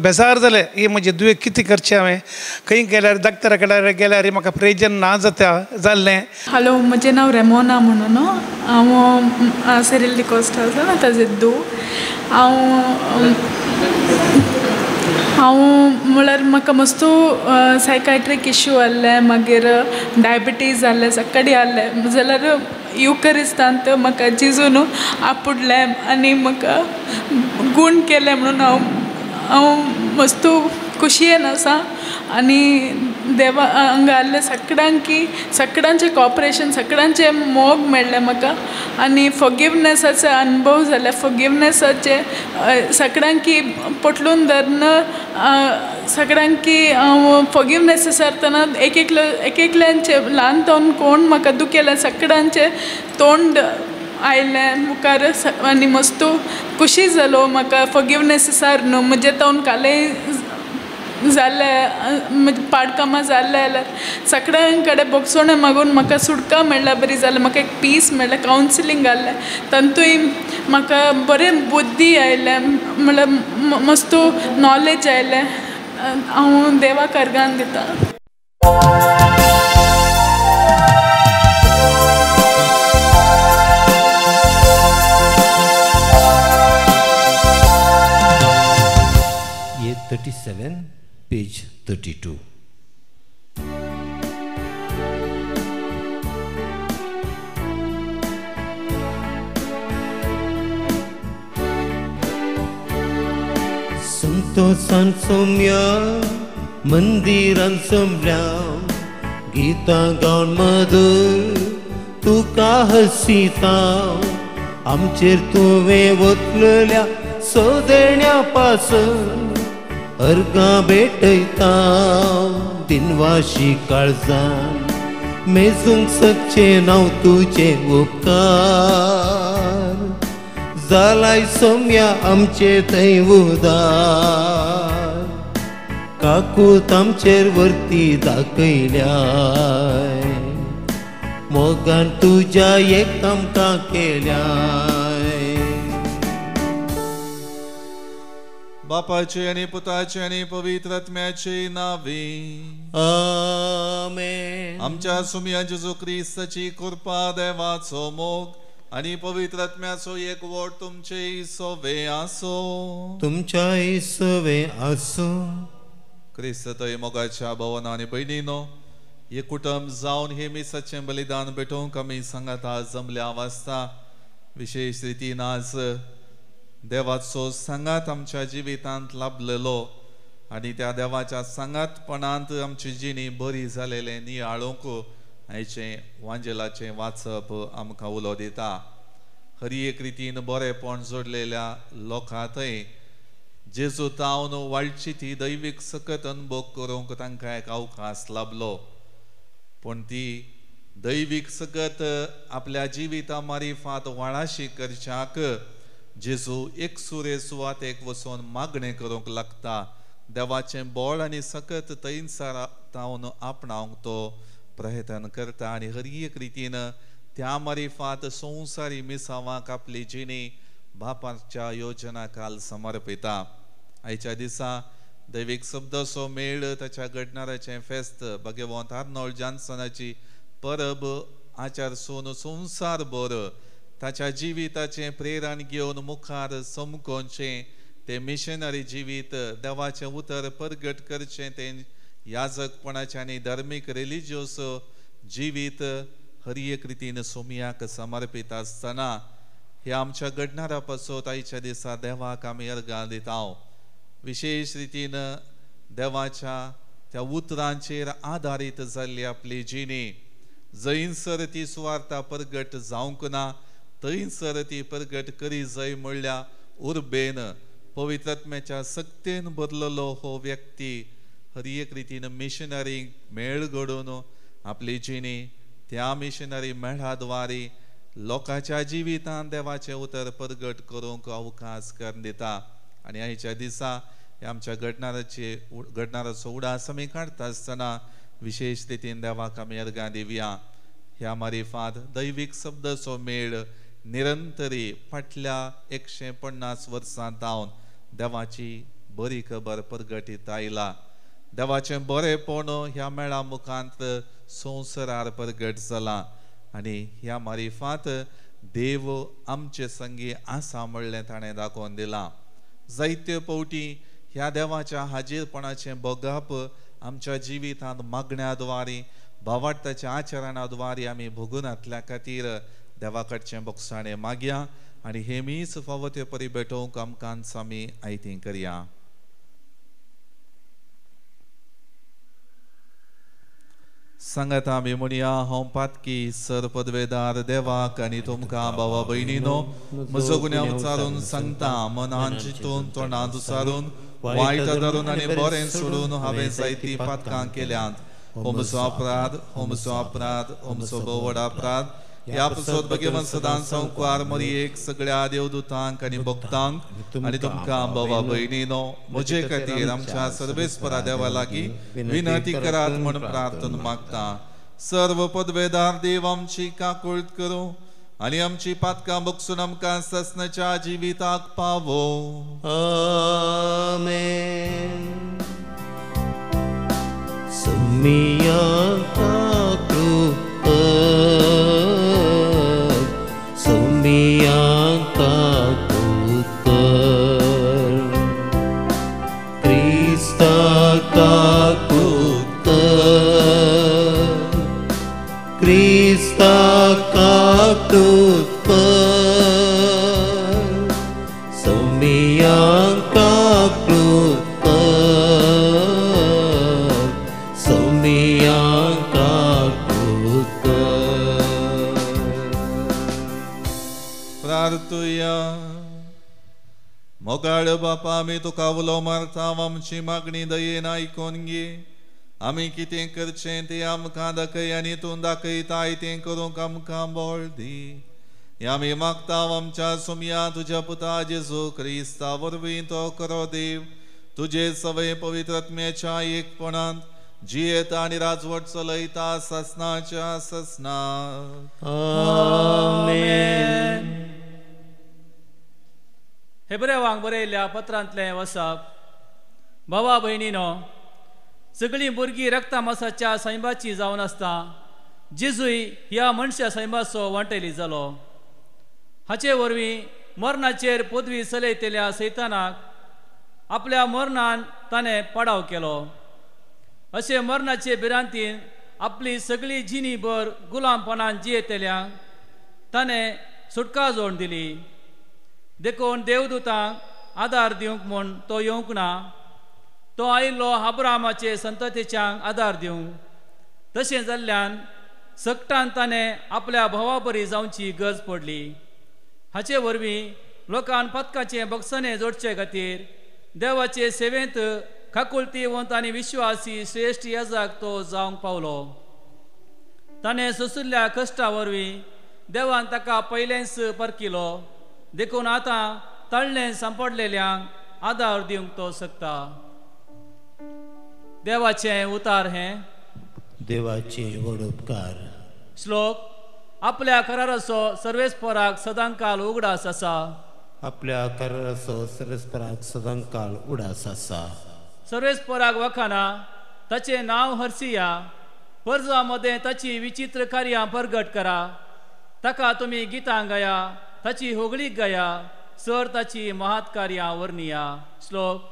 बेजार जालें. हे म्हजे धुवेक कितें करचें हांवें, खंय गेल्यार डॉक्टरा कडेन गेल्यार म्हाका प्रयोजन ना जाता जाल्लें. हॅलो, म्हजें नांव रेमोना म्हणून. हांव सिरील डिकोस्टा आसा ताजें धूव. हांव म्हळ्यार म्हाका मस्तू सायकायट्रीक इश्यू आहले, मागीर डायबिटीज जाल्लें, सगळी आहलें. जाल्यार युकरिस्तांत म्हाका जेजून आपुडलें आनी म्हाका गूण केलें म्हणून हांव हांव मस्तू खुशयेन आसा. आनी देवा हांगा आसले सगळ्यांकी सगळ्यांचें कॉपरेशन, सगळ्यांचें मोग मेळ्ळें म्हाका. आनी फॉरगिवनसाचो अनुभव जाले. फॉरगिवनसाचे सगळ्यांकी पोटलून धरून सगळ्यांकी हांव फॉरगिवनस विचारतना एक एकलो एक एकल्यांचे ल्हान जावन कोण म्हाका दुखेलें सगळ्यांचें तोंड आयलें मुखार आनी मस्तू खुशी जालो म्हाका फॉरगिवनस विचार न्हू. म्हजें तावन कालें जालें, पाडकामां जालें जाल्यार सगळ्यां कडेन भोगसणें मागून म्हाका सुटका मेळ्ळ्या बरी जालें. म्हाका एक पीस मेळ्ळें, कावन्सिलींग आहलें, तातूंय म्हाका बरें बुद्दी आयलें, म्हणल्यार मस्तू नॉलेज आयलें. हांव देवाक अर्गान दिता. A 37, page 32. संतोषान सोम्या मंदिरान सोमल्या गीतां गावन मधुर तुका हसिता. आमचेर तुवें वतलेल्या सोदेण्या पासून अर्गां भेटयता. दिनवाशी काळजान मेजूंक सकचें नांव तुजें उपकार. जालाय सोम्या आमचे थंय उदार, काकूत आमचेर वरती दाखयल्याय. मोगान तुज्या एक आमकां केल्याय. बापाचे आनी पुताचे आनी पवित्र आत्म्याचे नावे आमेन. आमच्या सुमया जेजू क्रिस्ताची कृपा, देवाचो मोग आनी पवित्र आत्म्याचो एकवट तुमचे सोवे आसो. तुमच्याय सोवे आसो. क्रिस्त थंय मोगाच्या भवना आनी भयणीनो, हे कुटुंब जावन हे मिसाचें बलिदान भेटोवंक आमी सांगाता जमल्या वासता. विशेश रितीन आज देवाचो सांगात आमच्या जिवितांत लाभलेलो आनी त्या देवाच्या सांगातपणांत आमची जिणी बरी जालेलें नियाळूंक आयचें वांजेलाचें वाचप आमकां उलो दिता. हर एक रितीन बरेपण जोडलेल्या लोकां थंय जेजू तावन वाळची ती दैवीक सकत अनुभव करूंक तांकां एक अवकाश लाभलो. पूण ती दैवीक सकत आपल्या जिविता मारिफात वाळाशी करच्याक जेजू एकसुरे सुवातेक वचून मागणें करूंक लागता. देवाचें बळ आनी सकत थंयसार तावन आपणावंक तो प्रयत्न करता आनी हर एक रितीन त्या मारिफात संवसारी मिसावांक आपली जिणी बापाच्या योजना काल समर्पिता. आयच्या दिसा दैवीक शब्दाचो मेळ ताच्या घडणाराचें फेस्त भगवंत आर्नोल्ड जॉन्सनाची परब आचार सोन संवसार भर ताच्या जिविताचें प्रेरण घेवन मुखार समकोनचें तें मिशनरी जिवीत देवाचें उतर परगट करचें तें याजकपणाचें आनी धार्मीक रिलिजियस जिवीत हर एक रितीन सोमयाक समर्पीत आसतना ह्या आमच्या घडणारा पासत आयच्या दिसा देवाक आमी अर्गां दिता. विशेश रितीन देवाच्या त्या उतरांचेर आदारीत जाल्ली आपली जिणी जंयसर ती सुवार्ता परगट जावंक ना थंयसर ती परगट करी जाय म्हणल्या उर्बेन पवित्रात्म्याच्या सक्तेन बदललो हो व्यक्ती हर एक रितीन मिशनरी मेळ घडोवन आपली जिणी त्या मिशनरी मेळाद्वारे लोकांच्या जिवितांत देवाचें उतर परगट करूंक अवकाश करून दिता. आनी आयच्या दिसा आमच्या घडणाराचो उडास आमी काडटा आसतना विशेश रितीन देवाक आमी अर्गां दिवया. ह्या मारिफात दैवीक शब्दाचो मेळ निरंतरी फाटल्या 150 वर्सां जावन देवाची बरी खबर परगटीत आयला. देवाचें बरेपण ह्या मेळा मुखांत संवसारार परगट जाला आनी ह्या मारिफात देव आमचे संगी आसा म्हणलें ताणें दाखोवन दिलां. जायते फावटी ह्या देवाच्या हाजीरपणाचें भोगप आमच्या जिवितांत मागण्या द्वारे भावार्थाच्या आचरणा द्वारे आमी भोगूनातल्या खातीर देवा कडचें बोगसाणें मागया आनी हे मीच फावो ते परी भेटोवंक आमकां आमी आयती करया. सांगात आमी म्हणया, हांव पातकी सर पदवेदार देवाक आनी तुमकां भावा भयणीनो म्हजो गुन्यांव उचारून सांगता. मनान चिंतून तोंडान उचारून वायट धरून आनी बरें सोडून हांवें जायतीं पातकां केल्यांत. हो म्हजो अपराध, हो म्हजो अपराध, हो म्हजो भोव व्हड अपराध. ह्या पासत भगवंत सदां संवकार मरियेक सगळ्या देवदूतांक आनी भक्तांक आनी तुमकां भावा भयणीनो म्हजे खातीर आमच्या सर्वेस्परा देवा लागीं विनंती करात म्हूण प्रार्थना मागता. सर्व पदवेदार देव आमची काकुळट करूं आनी आमची पातकां बगसून आमकां ससनाच्या जिविताक पावो. आमेन. सुमिया काकुळट, सुमिया काकुळट, क्रिस्ता काकुळट, क्रिस्ता काकुळट, सुमिया काकुळट, सुमिया काकुळट. प्रार्थुया. मोगाळ बापा, आमी तुका उलो मारता, आमची मागणी दयेन आयकून घे. आमी कितें करचें तें आमकां दाखय आनी तूं दाखयताय तें करूंक आमकां बळ दी. आमी मागता आमच्या सुमया तुज्या पुता जेजू क्रिस्ता वरवीं तो करो देव तुजे सवय पवित्र आत्म्याच्या एकपणांत जियेता आनी राजवट चलयता ससनाच्या ससना. आमेन. हेब्रेवांक बरयल्ल्या पत्रांतलें वसाप. भावा भयणीनो, सगळीं भुरगीं रक्ता मासाच्या सैंबाची जावन आसता जेजूय ह्या मनशा सैंबाचो वांटेली जालो. हाचे वरवीं मरणाचेर पदवी चलयतल्या सैतानाक आपल्या मरणान ताणें पाडाव केलो. अशें मरणाचे भिरांतीन आपली सगळी जिणी भर गुलामपणान जियेतल्यांक ताणें सुटका जोड दिली. देखून देवदूतांक आदार दिवंक म्हूण तो येवंक ना, तो आयिल्लो अब्रामाचे संततीच्यांक आदार दिवंक. तशें जाल्ल्यान सकटान ताणें आपल्या भावा बरी जावची गरज पडली. हाचे वरवीं लोकान पदकाचें बक्षणें जोडचे खातीर देवाचे सेवेंत काकुळतीवंत आनी विश्वासी श्रेश्ठ याजक तो जावंक पावलो. ताणें सोंशिल्ल्या कश्टा वरवीं देवान ताका पयलेंच परकिलो, देखून आतां तळ्ळें सांपडलेल्यांक आदार दिवंक तो शकता. देवाचें उतार हें देवाचे व्हड उपकार. श्लोक. आपल्या कराराचो सर्वेस्पराक सदांकाल उगडास आसा. आपल्या कराराचो सर्वेस्पराक सदांकाल उगडास आसा. सर्वेस्पराक वखाना ताचें नांव हरसिया. परजा मदें ताची विचित्र कार्यां परगट करा. ताका तुमी गितां गाया, ताची होगळीक गाया, सर ताची महात कार्यां वर्णिया. श्लोक.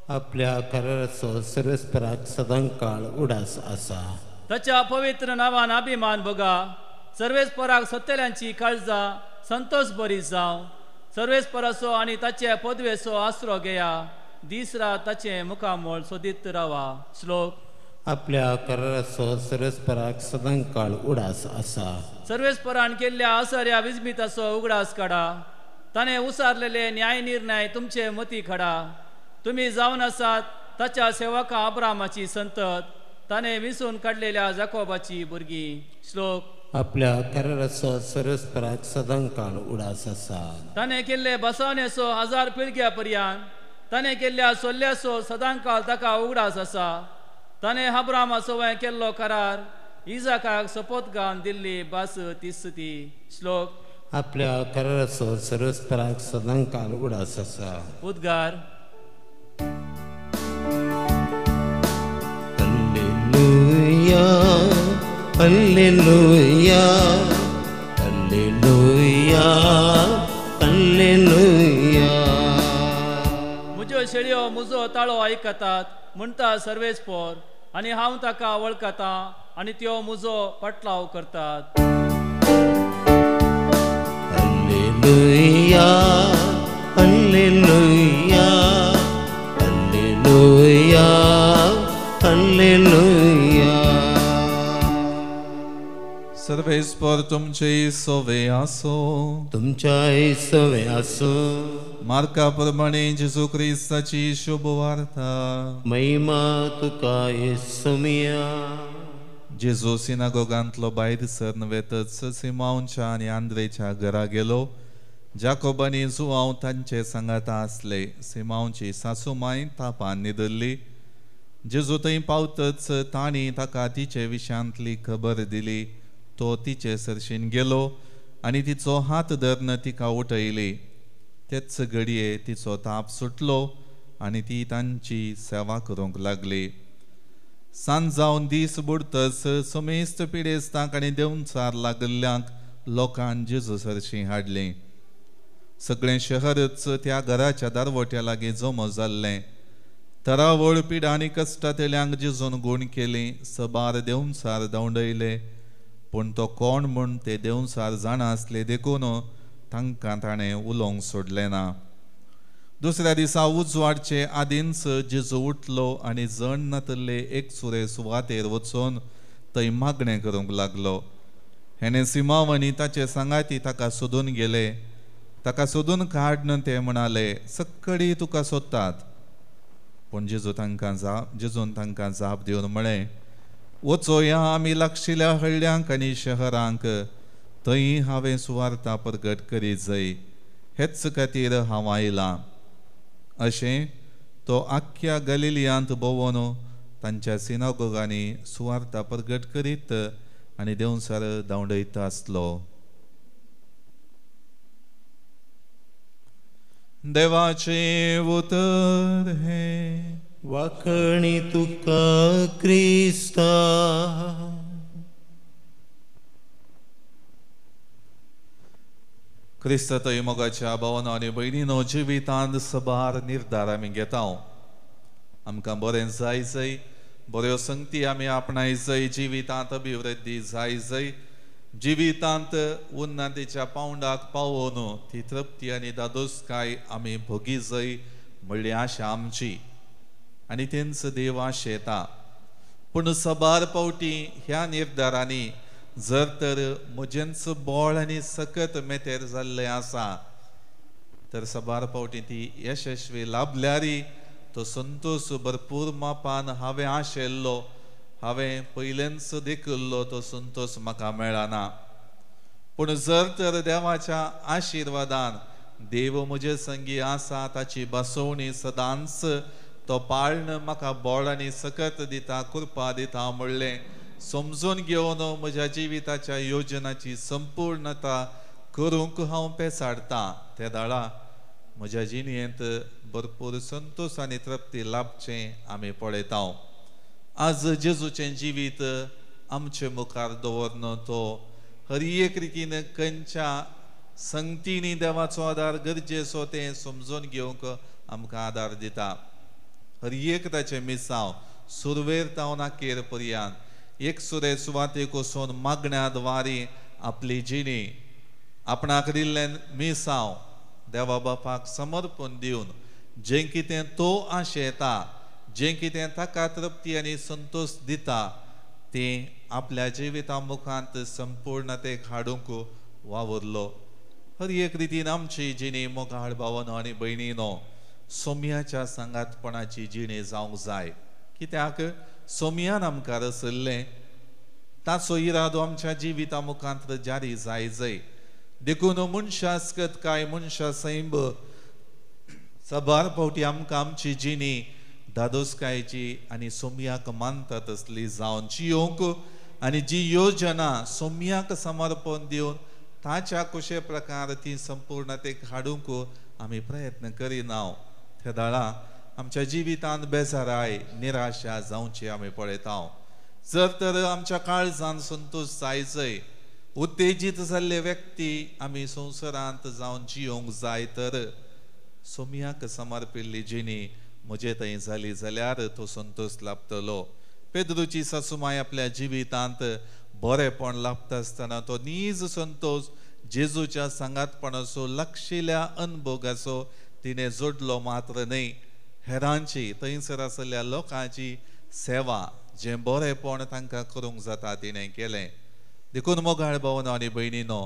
आपल्या कराराचो सर्वेस्पराक सदांकाळ उडास आसा. ताच्या पवित्र नांवान अभिमान बघा. सर्वेस्पराक सत्तेल्यांची काळजां संतोष बरी जावं. सर्वेस्पराचो आनी ताचे पदवेचो आसरो घेया. दीस रात ताचें मुखामळ सोदीत रावा. श्लोक. आपल्या कराराचो सर्वेस्पराक सदांकाळ उडास आसा. सर्वेस्परान केल्ल्या आसऱ्या विस्मिताचो उगडास काडा. ताणें उसारलेले न्याय निर्णय तुमचे मती खडा. तुमी जावन आसात ताच्या सेवका अब्रामाची संतत, ताणें विसून काडलेल्या जाकोबाची भुरगीं. श्लोक. आपल्या कराराचो सर्वेस्पराक सदांकाळ उडास आसा. ताणें केल्ले बसवणेचो हजार पिळग्या पर्यंत, ताणें केल्ल्या सोल्ल्याचो सदांकाळ ताका उगडास आसा. ताणें अब्रामाचो वंय केल्लो करार, इजाकाक सोपोत गावन दिल्ली भास तीच ती. श्लोक. आपल्या कराराचो सर्वेस्पराक सदांकाळ उडास आसा. उद्गार. Hallelujah, hallelujah, hallelujah, hallelujah. म्हज्यो शेळयो म्हजो ताळो आयकतात म्हणटा सर्वेस्पर, आनी हांव ताका वळखता आनी त्यो म्हजो पाटलाव करतात. Hallelujah, hallelujah, hallelujah, hallelujah. सर्वेस्पर तुमचे सोवे आसो. तुमच्याय सोवे आसो. मार्का प्रमाणे जेजू क्रिस्ताची शुभ वार्ता. महिमा तुका येसुमिया. जेजू सिनागोगांतलो भायर सरन वेतच सिमांवच्या आनी आंद्रेच्या घरा गेलो. जाकोब आनी जुआंव तांचे सांगाता आसले. सिमांवची सासू माय तापान न्हिदल्ली. जेजू थंय पावतच तांणी ताका तिचे विशयांतली खबर दिली. तो तिचे सरशीन गेलो आनी तिचो हात धरून तिका उठयली. तेच घडये तिचो ताप सुटलो आनी ती तांची सेवा करूंक लागली. सांज जावन दीस बुडतच समेस्त पिडेस्तांक आनी देंवचार लागिल्ल्यांक लोकान जेजू सरशीं हाडलीं. सगळें शहरच त्या घराच्या दारवट्या लागीं जमो जाल्लें. तरावळ पिडा आनी कश्टांतल्यांक जेजून गूण केली. सबार देंवचार धांवडयले, पूण तो कोण म्हूण ते देंवचार जाणा आसले देखून तांकां ताणें उलोवंक सोडलें ना. दुसऱ्या दिसा उजवाडचे आदींच जेजू उठलो आनी जण नातल्ले एक सुरे सुवातेर वचून थंय मागणें करूंक लागलो. हेणें सिमांव आनी ताचे सांगाती ताका सोदून गेले. ताका सोदून काडन ते म्हणाले, सक्कडी तुका सोदतात. पूण जेजून तांकां जाप दिवन म्हळें, वचोया आमी लागशिल्ल्या हळ्यांक आनी शहरांक, थंय हांवें सुवार्ता परगट करीत जाय, हेच खातीर हांव आयलां. अशें तो आख्ख्या गलिलियांत भोंवन तांच्या सिनागोगांनी सुवार्ता परगट करीत आनी देंवचार धांवडयत आसलो. देवाचें उतर हें. वाखणी तुका क्रिस्ता. क्रिस्तातय मोगाच्या भावानो आनी भयणीनो, जिवितांत सबार निर्धार आमी घेता. आमकां बरें जाय जाय, बऱ्यो संगती आमी आपणाय जाय, जिवितांत अभिवृद्धी जाय जाय. जिवितांत उन्नतीच्या पावंडाक पावोवन ती तृप्ती आनी दादोसकाय आमी भोगी जाय म्हणली आशा आमची आनी तेंच देव आशेता. पूण सबार पावटी ह्या निर्धारांनी जर तर म्हजेंच बळ आनी सकत मेतेर जाल्लें आसा तर सबार पावटी ती यशस्वी लाभल्यारी तो संतोष भरपूर मापान हांवें आशिल्लो, हांवें पयलेंच देखिल्लो तो संतोष म्हाका मेळना. पूण जर तर देवाच्या आशिर्वादान देव म्हजे संगी आसा, ताची बसवणी सदांच तो पाळण म्हाका बळ आनी सकत दिता, कृपा दिता म्हणलें समजून घेवन म्हज्या जिविताच्या योजनाची संपूर्णता करूंक हांव पेसाडटा ते दाळा म्हज्या जिणेंत भरपूर संतोष आनी तृप्ती लाभचें आमी पळयता. आज जेजूचें जिवीत आमचे मुखार दवरन तो हर एक रितीन खंयच्या संगतींनी देवाचो आदार गरजेचो तें समजून घेवंक आमकां आदार दिता. हर एक ताचें मिसांव सुरवेर तावन अखेर पर्यंत एक सुरे सुवातेक वचून मागण्या द्वारी आपली जिणी आपणाक दिल्लें मिसांव देवा बापाक समर्पण दिवन जें कितें तो आशेता, जें कितें ताका तृप्ती आनी संतोष दिता तें आपल्या जिविता मुखांत संपूर्णतेक हाडूंक वावुरलो. हर एक रितीन आमची जिणी मोगाळ भावनो आनी भयणीनो सोम्याच्या सांगातपणाची जिणी जावंक जाय. कित्याक सोम्यान आमकां रसल्लें ताचो इरादो आमच्या जिविता मुखांत जारी जाय जाय. देखून मनशास्कत काय मनशा सैंब सबार फावटी आमकां आमची जिणी दादोसकायेची आनी सोम्याक मानता तसली जावन जियोंक आनी जी योजना सोम्याक समर्पण दिवन ताच्या कशे प्रकार ती संपूर्णतेक हाडूंक आमी प्रयत्न करिना त्या दाळा आमच्या जिवितांत बेजाराय निराशा जावची आमी पळयता. जर तर आमच्या काळजान संतोष जायचय उत्तेजीत जाल्ले व्यक्ती आमी संवसारांत जावन जियोंक जाय तर सोम्याक समर्पिल्ली जिणी म्हजे थंय जाली जाल्यार तो संतोष लाभतलो. पेद्रूची सासुमाय आपल्या जिवितांत बरेपण लाभता आसतना तो नीज संतोष जेजूच्या सांगातपणाचो लक्षिल्या अनभोगाचो तिणें जोडलो मात्र न्हय, हेरांची थंयसर आशिल्ल्या लोकांची सेवा जें बरेपण तांकां करूंक जाता तिणें केलें. देखून मोगाळ भावनो आनी भयणीनो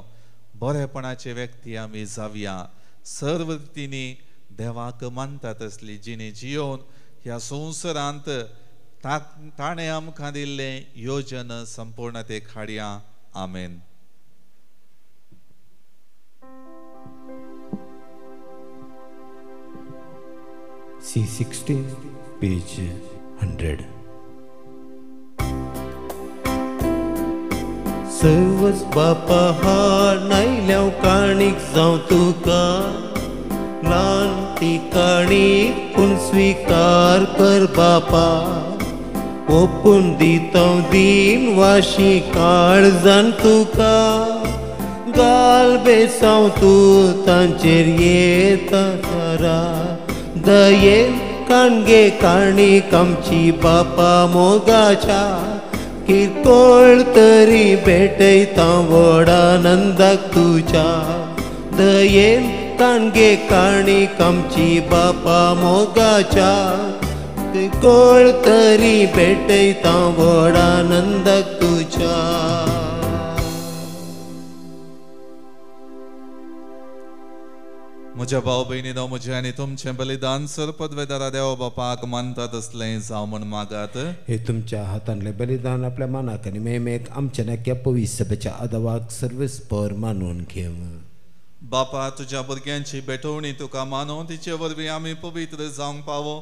बरेपणाचे व्यक्ती आमी जावया, सर्व रितींनी देवाक मानता तसली जिणी जियोवन ह्या संवसारांत ताणें आमकां दिल्लें योजन संपूर्णतेक हाडया. आमेन. C16, page 100. सर्वच बापा हा नायल्याव काणीक जावं तुका ल्हान ती काणीक पूण स्विकार कर बापा ओपून दितां दीन वाशी काळजान तुका गाल बेसांव तूं तांचेर येता सारा दयेन काणगे काणीक आमची बापा मोगाच्या किरकोळ तरी भेटयता व्हड आनंदाक तुज्या दयेन काणगे काणीक आमची बापा मोगाच्या किरकोळ तरी भेटयता व्हड आनंदाक तुज्या. म्हज्या भाव भयणीनो म्हजें आनी तुमचें बलिदान सरपदवेदारा देव बापाक मानता तसलें जावं म्हूण मागात. हे तुमच्या हातांतलें बलिदान आपल्या मानाक आनी मेमेक आमच्या नाक्या पवित्र सभेच्या आदावाक सर्वेस्पर मानून घेवं. बापा तुज्या भुरग्यांची भेटवणी तुका मानून तिचे वरवीं आमी पवित्र जावंक पावो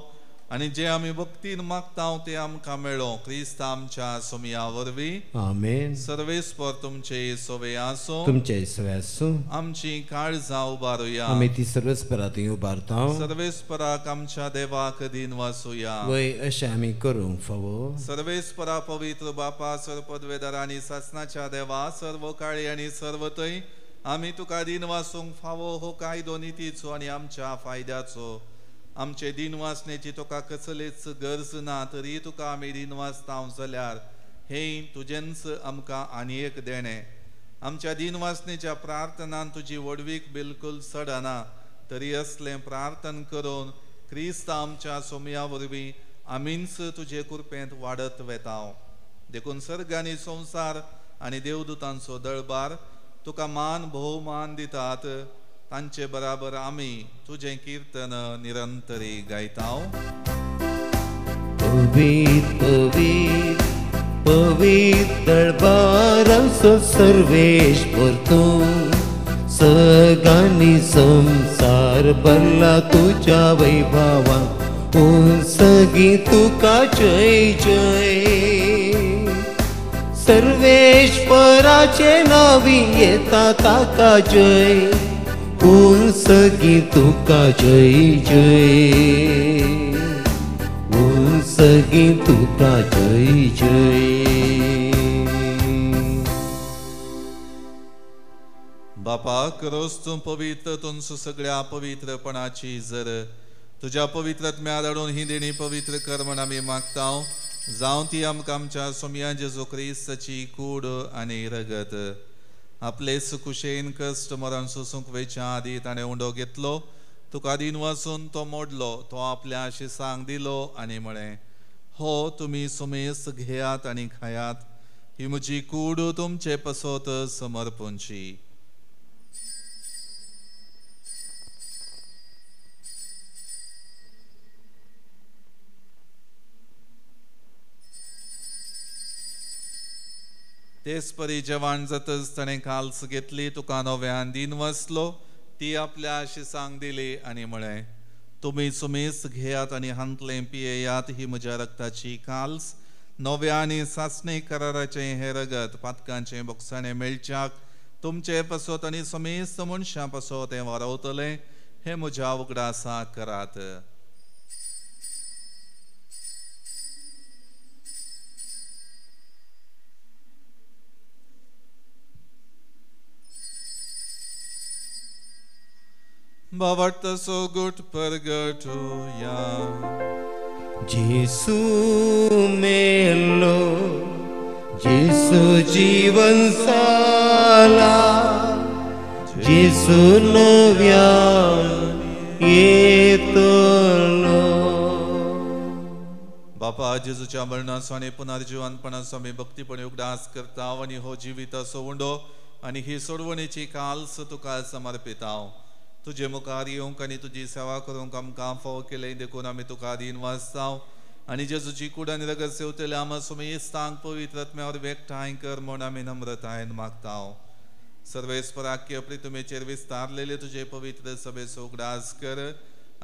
आनी जे आमी भक्तीन मागता ते आमकां मेळो क्रिस्त आमच्या सोमया वरवीं. आमेन. सर्वेस्पर तुमचे सोवे आसूं. तुमचे सोवे आसूं. आमची काळजां उबारुया. आमी ती सर्वेस्परात उबारता. सर्वेस्पराक आमच्या देवाक दीन वासुया. वय अशें आमी करूंक फावो. सर्वेस्परा पवित्र बापा सर्वपदवेदार आनी सासनाच्या देवा सर्व काळी आनी सर्व थंय आमी तुका दीन वासूंक फावो हो कायदो नितीचो आनी आमच्या फायद्याचो. आमचे दिनवासनेची तुका कसलीच गरज ना तरी तुका आमी दिनवासता जाल्यार हें तुजेंच आमकां आनी एक देणें. आमच्या दिनवासनेच्या प्रार्थनान तुजी व्हडवीक बिलकुल चडना तरी असलें प्रार्थन करून क्रिस्त आमच्या सोमया वरवीं आमीच तुजे कृपेंत वाडत वेताव. देखून सर्ग आनी संवसार आनी देवदूतांचो दळबार तुका मान भोवमान दितात. तांचे बराबर आमी तुजें कीर्तन निरंतरी गायताव. पवित्र पवित्र पवित्र दळबाराचो सर्वेश्वर तूं, सगांनी संसार भरला तुज्या वैभवान, सगी तुका जय जय. सर्वेश्वराचे नावी येता ताका जय, सगी तुका जय जय, सगी तुका जय जय. बापा करोस तूं पवित्र तुमचो सगळ्या पवित्रपणाची जर तुज्या पवित्रत्म्या धाडून ही देणी पवित्र कर म्हण आमी मागताव. जावं ती आमकां आमच्या सोमया जेजू क्रिस्ताची कूड आनी रगत. आपले सुकुशेन कश्ट मरण सोसूंक वेच्या आदी ताणें उंडो घेतलो, तुका दीन वासून तो मोडलो, तो आपल्या शिसांक दिलो आनी म्हळें, हो तुमी सुमेस घेयात आनी खायात, ही म्हजी कूड तुमचे पसत समर्पणची. तेच परी जेवण जातच ताणें काल्स घेतली, तुका नव्यान दीन वसलो, ती आपल्या शिसांक दिली आनी म्हळें, तुमी सुमेस घेयात आनी हांतलें पियेयात, ही म्हज्या रक्ताची काल्स, नव्या आनी सासणे कराराचें हें रगत पातकांचें बोगसाणें मेळच्याक तुमचे पासत आनी समेस्त मनशां पासत हें वारवतलें, हें म्हज्या उगडासा करात. भावार्थ सोगुट परगटुया. जेसू मेलो, जेसू जीवन साला, जेसू नव्यान येतलो. बापा जेजूच्या मरणाचो आनी पुनर्जिवनपणाचो आमी भक्तीपणी उगडास करता आनी हो जिविताचो उंडो आनी ही सोडवणेची काल्स तुका समर्पिताव. तुजे मुखार येवंक आनी तुजी सेवा करूंक आमकां फावो केलें देखून आमी तुका दीन वाचताव आनी जेजूची कूड आनी रगत सेवतले आमा सुमेस्तांक पवित्र आत्म्या वरवीं एकठांय कर म्हूण आमी नम्रतायेन मागताव. सर्वेस्पराक्य प्रितुमेचेर विस्तारलेले तुजे पवित्र सभेचो उगडास कर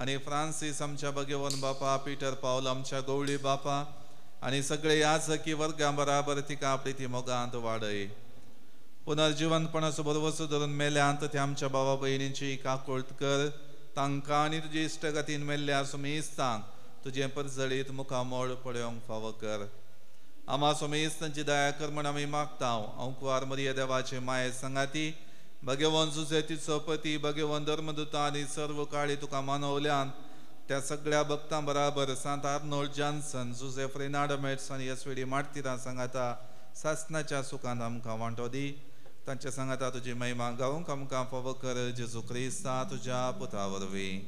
आनी फ्रांसीस आमच्या भगवान बापा, पीटर पावल आमच्या गवळी बापा आनी सगळे याजकी वर्गां बराबर तिका प्रिती मोगांत वाडय. पुनर्जिवनपणाचो भरवसो धरून मेल्यांत ते आमच्या भावा भयणींची काकुळट कर, तांकां आनी तुजे इश्टगतीन मेल्ल्या सुमेस्तांक तुजें परजळीत मुखामोळ पळोवंक फावो कर. आमा सुमेस्तांची दया कर म्हण आमी मागताव. अंकुवार मरिया देवाचे माये सांगाती भगवान जुजे तिचो पती भगवान धर्मदूता आनी सर्व काळी तुका मानवल्यान त्या सगळ्या भक्तां बराबर सांत आर्नोल्ड जॉन्सन, जुझेफ रेनाडो मेट्स आनी एस.वी.डी. मार्तिरा सांगाता सासनाच्या सुखांत आमकां वांटो दी. तांच्या सांगाता तुजी महिमा गावंक आमकां फावो कर जेजू क्रिस्ता तुज्या पुता वरवीं.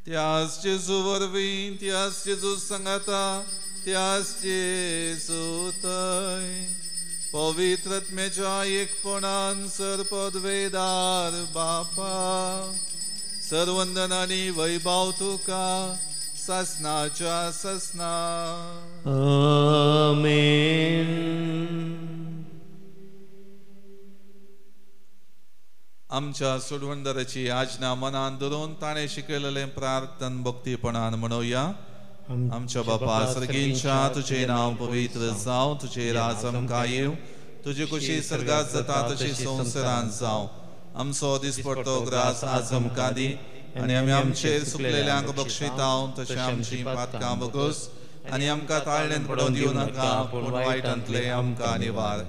त्याच जेजू वरवीं, त्याच जेजू सांगाता, त्याच जेजू थंय पवित्र आत्म्याच्या एकपणान सर्पद्वेदार बापा सर्वंदन आनी वैभव तुका सासनाच्या सासना. आमेन. आमच्या सोडवणदाराची आज्ञा मनान धरून ताणें शिकयलेलें प्रार्थन भक्तीपणान म्हणोया. आमच्या बापा सर्गींच्या, तुजें नांव पवित्र जावं, तुजें राज आमकां येवं, तुजी खुशी सर्गात जाता तशी संवसारांत जावं. आमचो दिसपडतो ग्रास आज आमकां दी आनी आमी आमचेर सुकलेल्यांक बक्षिताव तशें आमची पातकां बगस आनी आमकां ताळणेन पडोवन दिवं नाका, पूण वायटांतले आमकां निवार.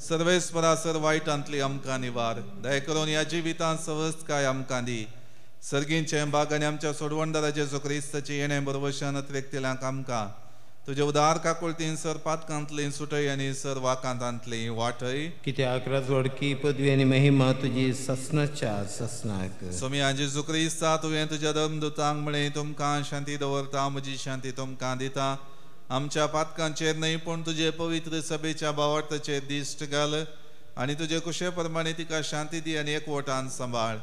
सर्वेस्परा सर वायटांतली आमकां निवार. दया करून ह्या जिवितांत सवस्तकाय आमकां दी. सर्गींचे बाग आनी आमच्या सोडवणदारा जेजू क्रिस्ताची येणें बरवशान अतिरेकतेल्यांक आमकां तुजे उदार काकुळतीन सर पातकांतली सुटय आनी सर वाकांतांतली वाटय. कित्याक राजवडकी पदवी आनी महिमा तुजी ससनाच्या ससनाक. सोमया जेजू क्रिस्ता, तुवें तुज्या धर्मदूतांक म्हळें, तुमकां शांती दवरता, म्हजी शांती तुमकां दिता. आमच्या पातकांचेर न्हय पूण तुजे पवित्र सभेच्या भावार्थाचेर दिश्ट घाल आनी तुजे कुशे प्रमाणे तिका शांती दी आनी एकवटान सांबाळ.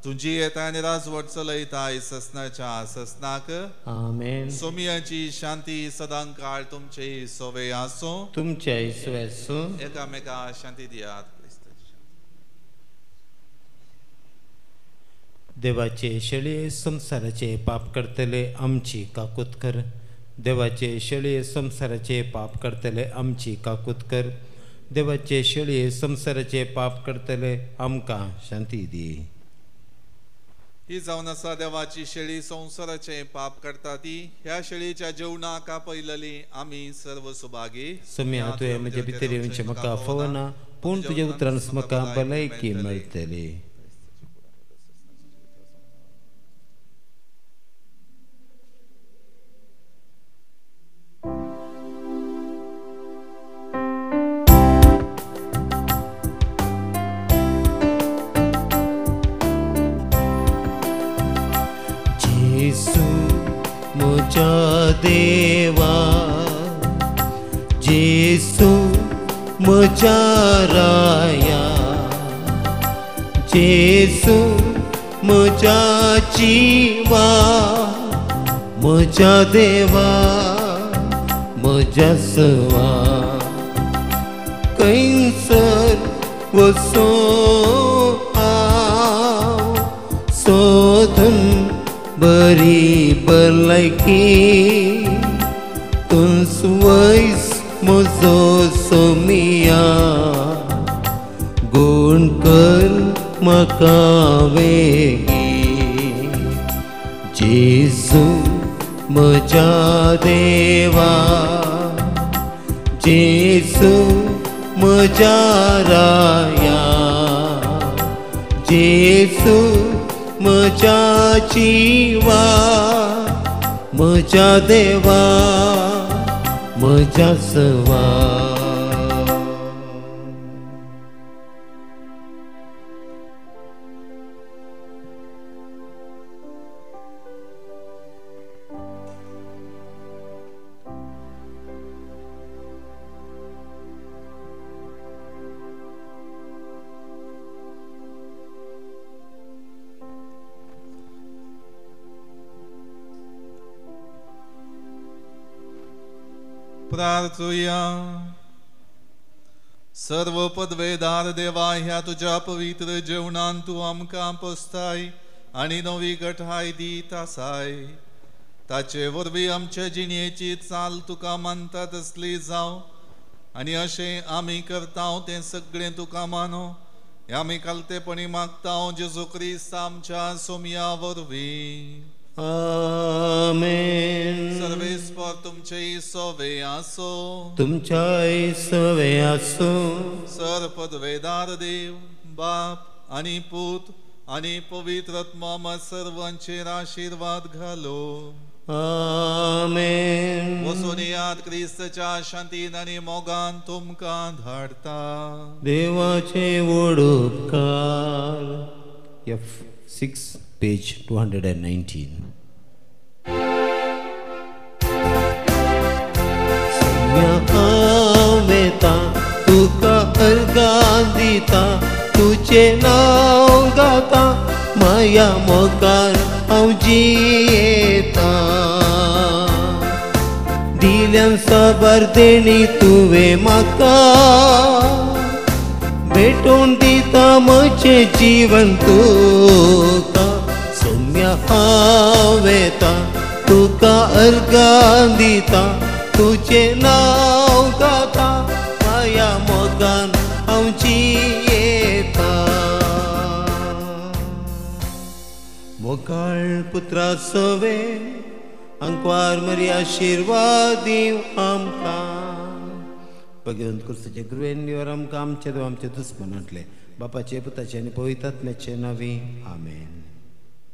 तुजी येता आनी राजवट चलयता ससनाच्या ससनाक. आमेन. सोमियाची शांती सदां काळ तुमचे सोवे आसूं. तुमचे सोवे आसूं. एकामेका शांती दियात. देवाचे शेळये संवसाराचे पाप करतले आमची काकूत कर. देवाचे शेळये संवसाराचे पाप करतले आमची काकूत कर. देवाचे शेळये संवसाराचे पाप करतले आमकां शांती दी. ही जावन आसा देवाची शेळी, संवसाराचे पाप करता ती. ह्या शेळीच्या जेवणाक आपयलली आमी सर्व सुभागी. सोम्या, तुवें म्हजे भितर येवचें म्हाका फावना, पूण तुज्या उतरान म्हाका भलायकी मेळटली. म्हज्या देवा, जेसू म्हज्या राया, जेसू म्हज्या जिवा, म्हज्या देवा म्हज्या सवा. खंयसर वचूं हांव सोदून बरी भलायकी, तूंच वयस म्हजो सोमिया, गुण कर म्हाका वेगीं. जेजू म्हज्या देवा, जेजू म्हज्या राया, जेजू म्हज्या जिवा, म्हज्या देवा म्हज्या सवा. प्रार्थुया. सर्व पदवेदार देवा, ह्या तुज्या पवित्र जेवणान तूं आमकां पोसताय आनी नवी गठाय दीत आसाय. ताचे वरवीं आमचे जिणेची चाल तुका मानता तसली जावं आनी अशें आमी करता तें सगळें तुका मानो. आमी कालतेपणी मागता जेजू क्रिस्त आमच्या सोमया वरवीं. आमेन. सर्वेस्पर तुमचे सोवे आसो. तुमच्याय सोवे आसो. सर पदवेदार देव बाप आनी पूत आनी पवित्र आत्मा सर्वांचेर आशीर्वाद घालो. आमेन. वचून याद क्रिस्तच्या शांतीन आनी मोगान तुमकां धाडता. देवाचे व्हड उपकार. F6 page 219. सोम्या हांव येता तुका अर्गां दिता, तुजें नांव गाता, माया मोगान हांव जियेता. दिल्यान साबार देणी तुवें म्हाका, भेटोवन दिता म्हजें जीवन तुका. सोम्या हांव येता तुका अर्गां दिता, तुजें नांव गाता, माया मोगान हांव जियेता. मोगाळ पुत्रा सवे आंकवार मरी आशिर्वाद दिवं आमकां. भगवंत क्रिस्ताचे कृपेन आमकां आमचे देव आमचे दुस्मनांतले बापाचे पुताचे आनी पवित्र आत्म्याचे नांवी. आमेन.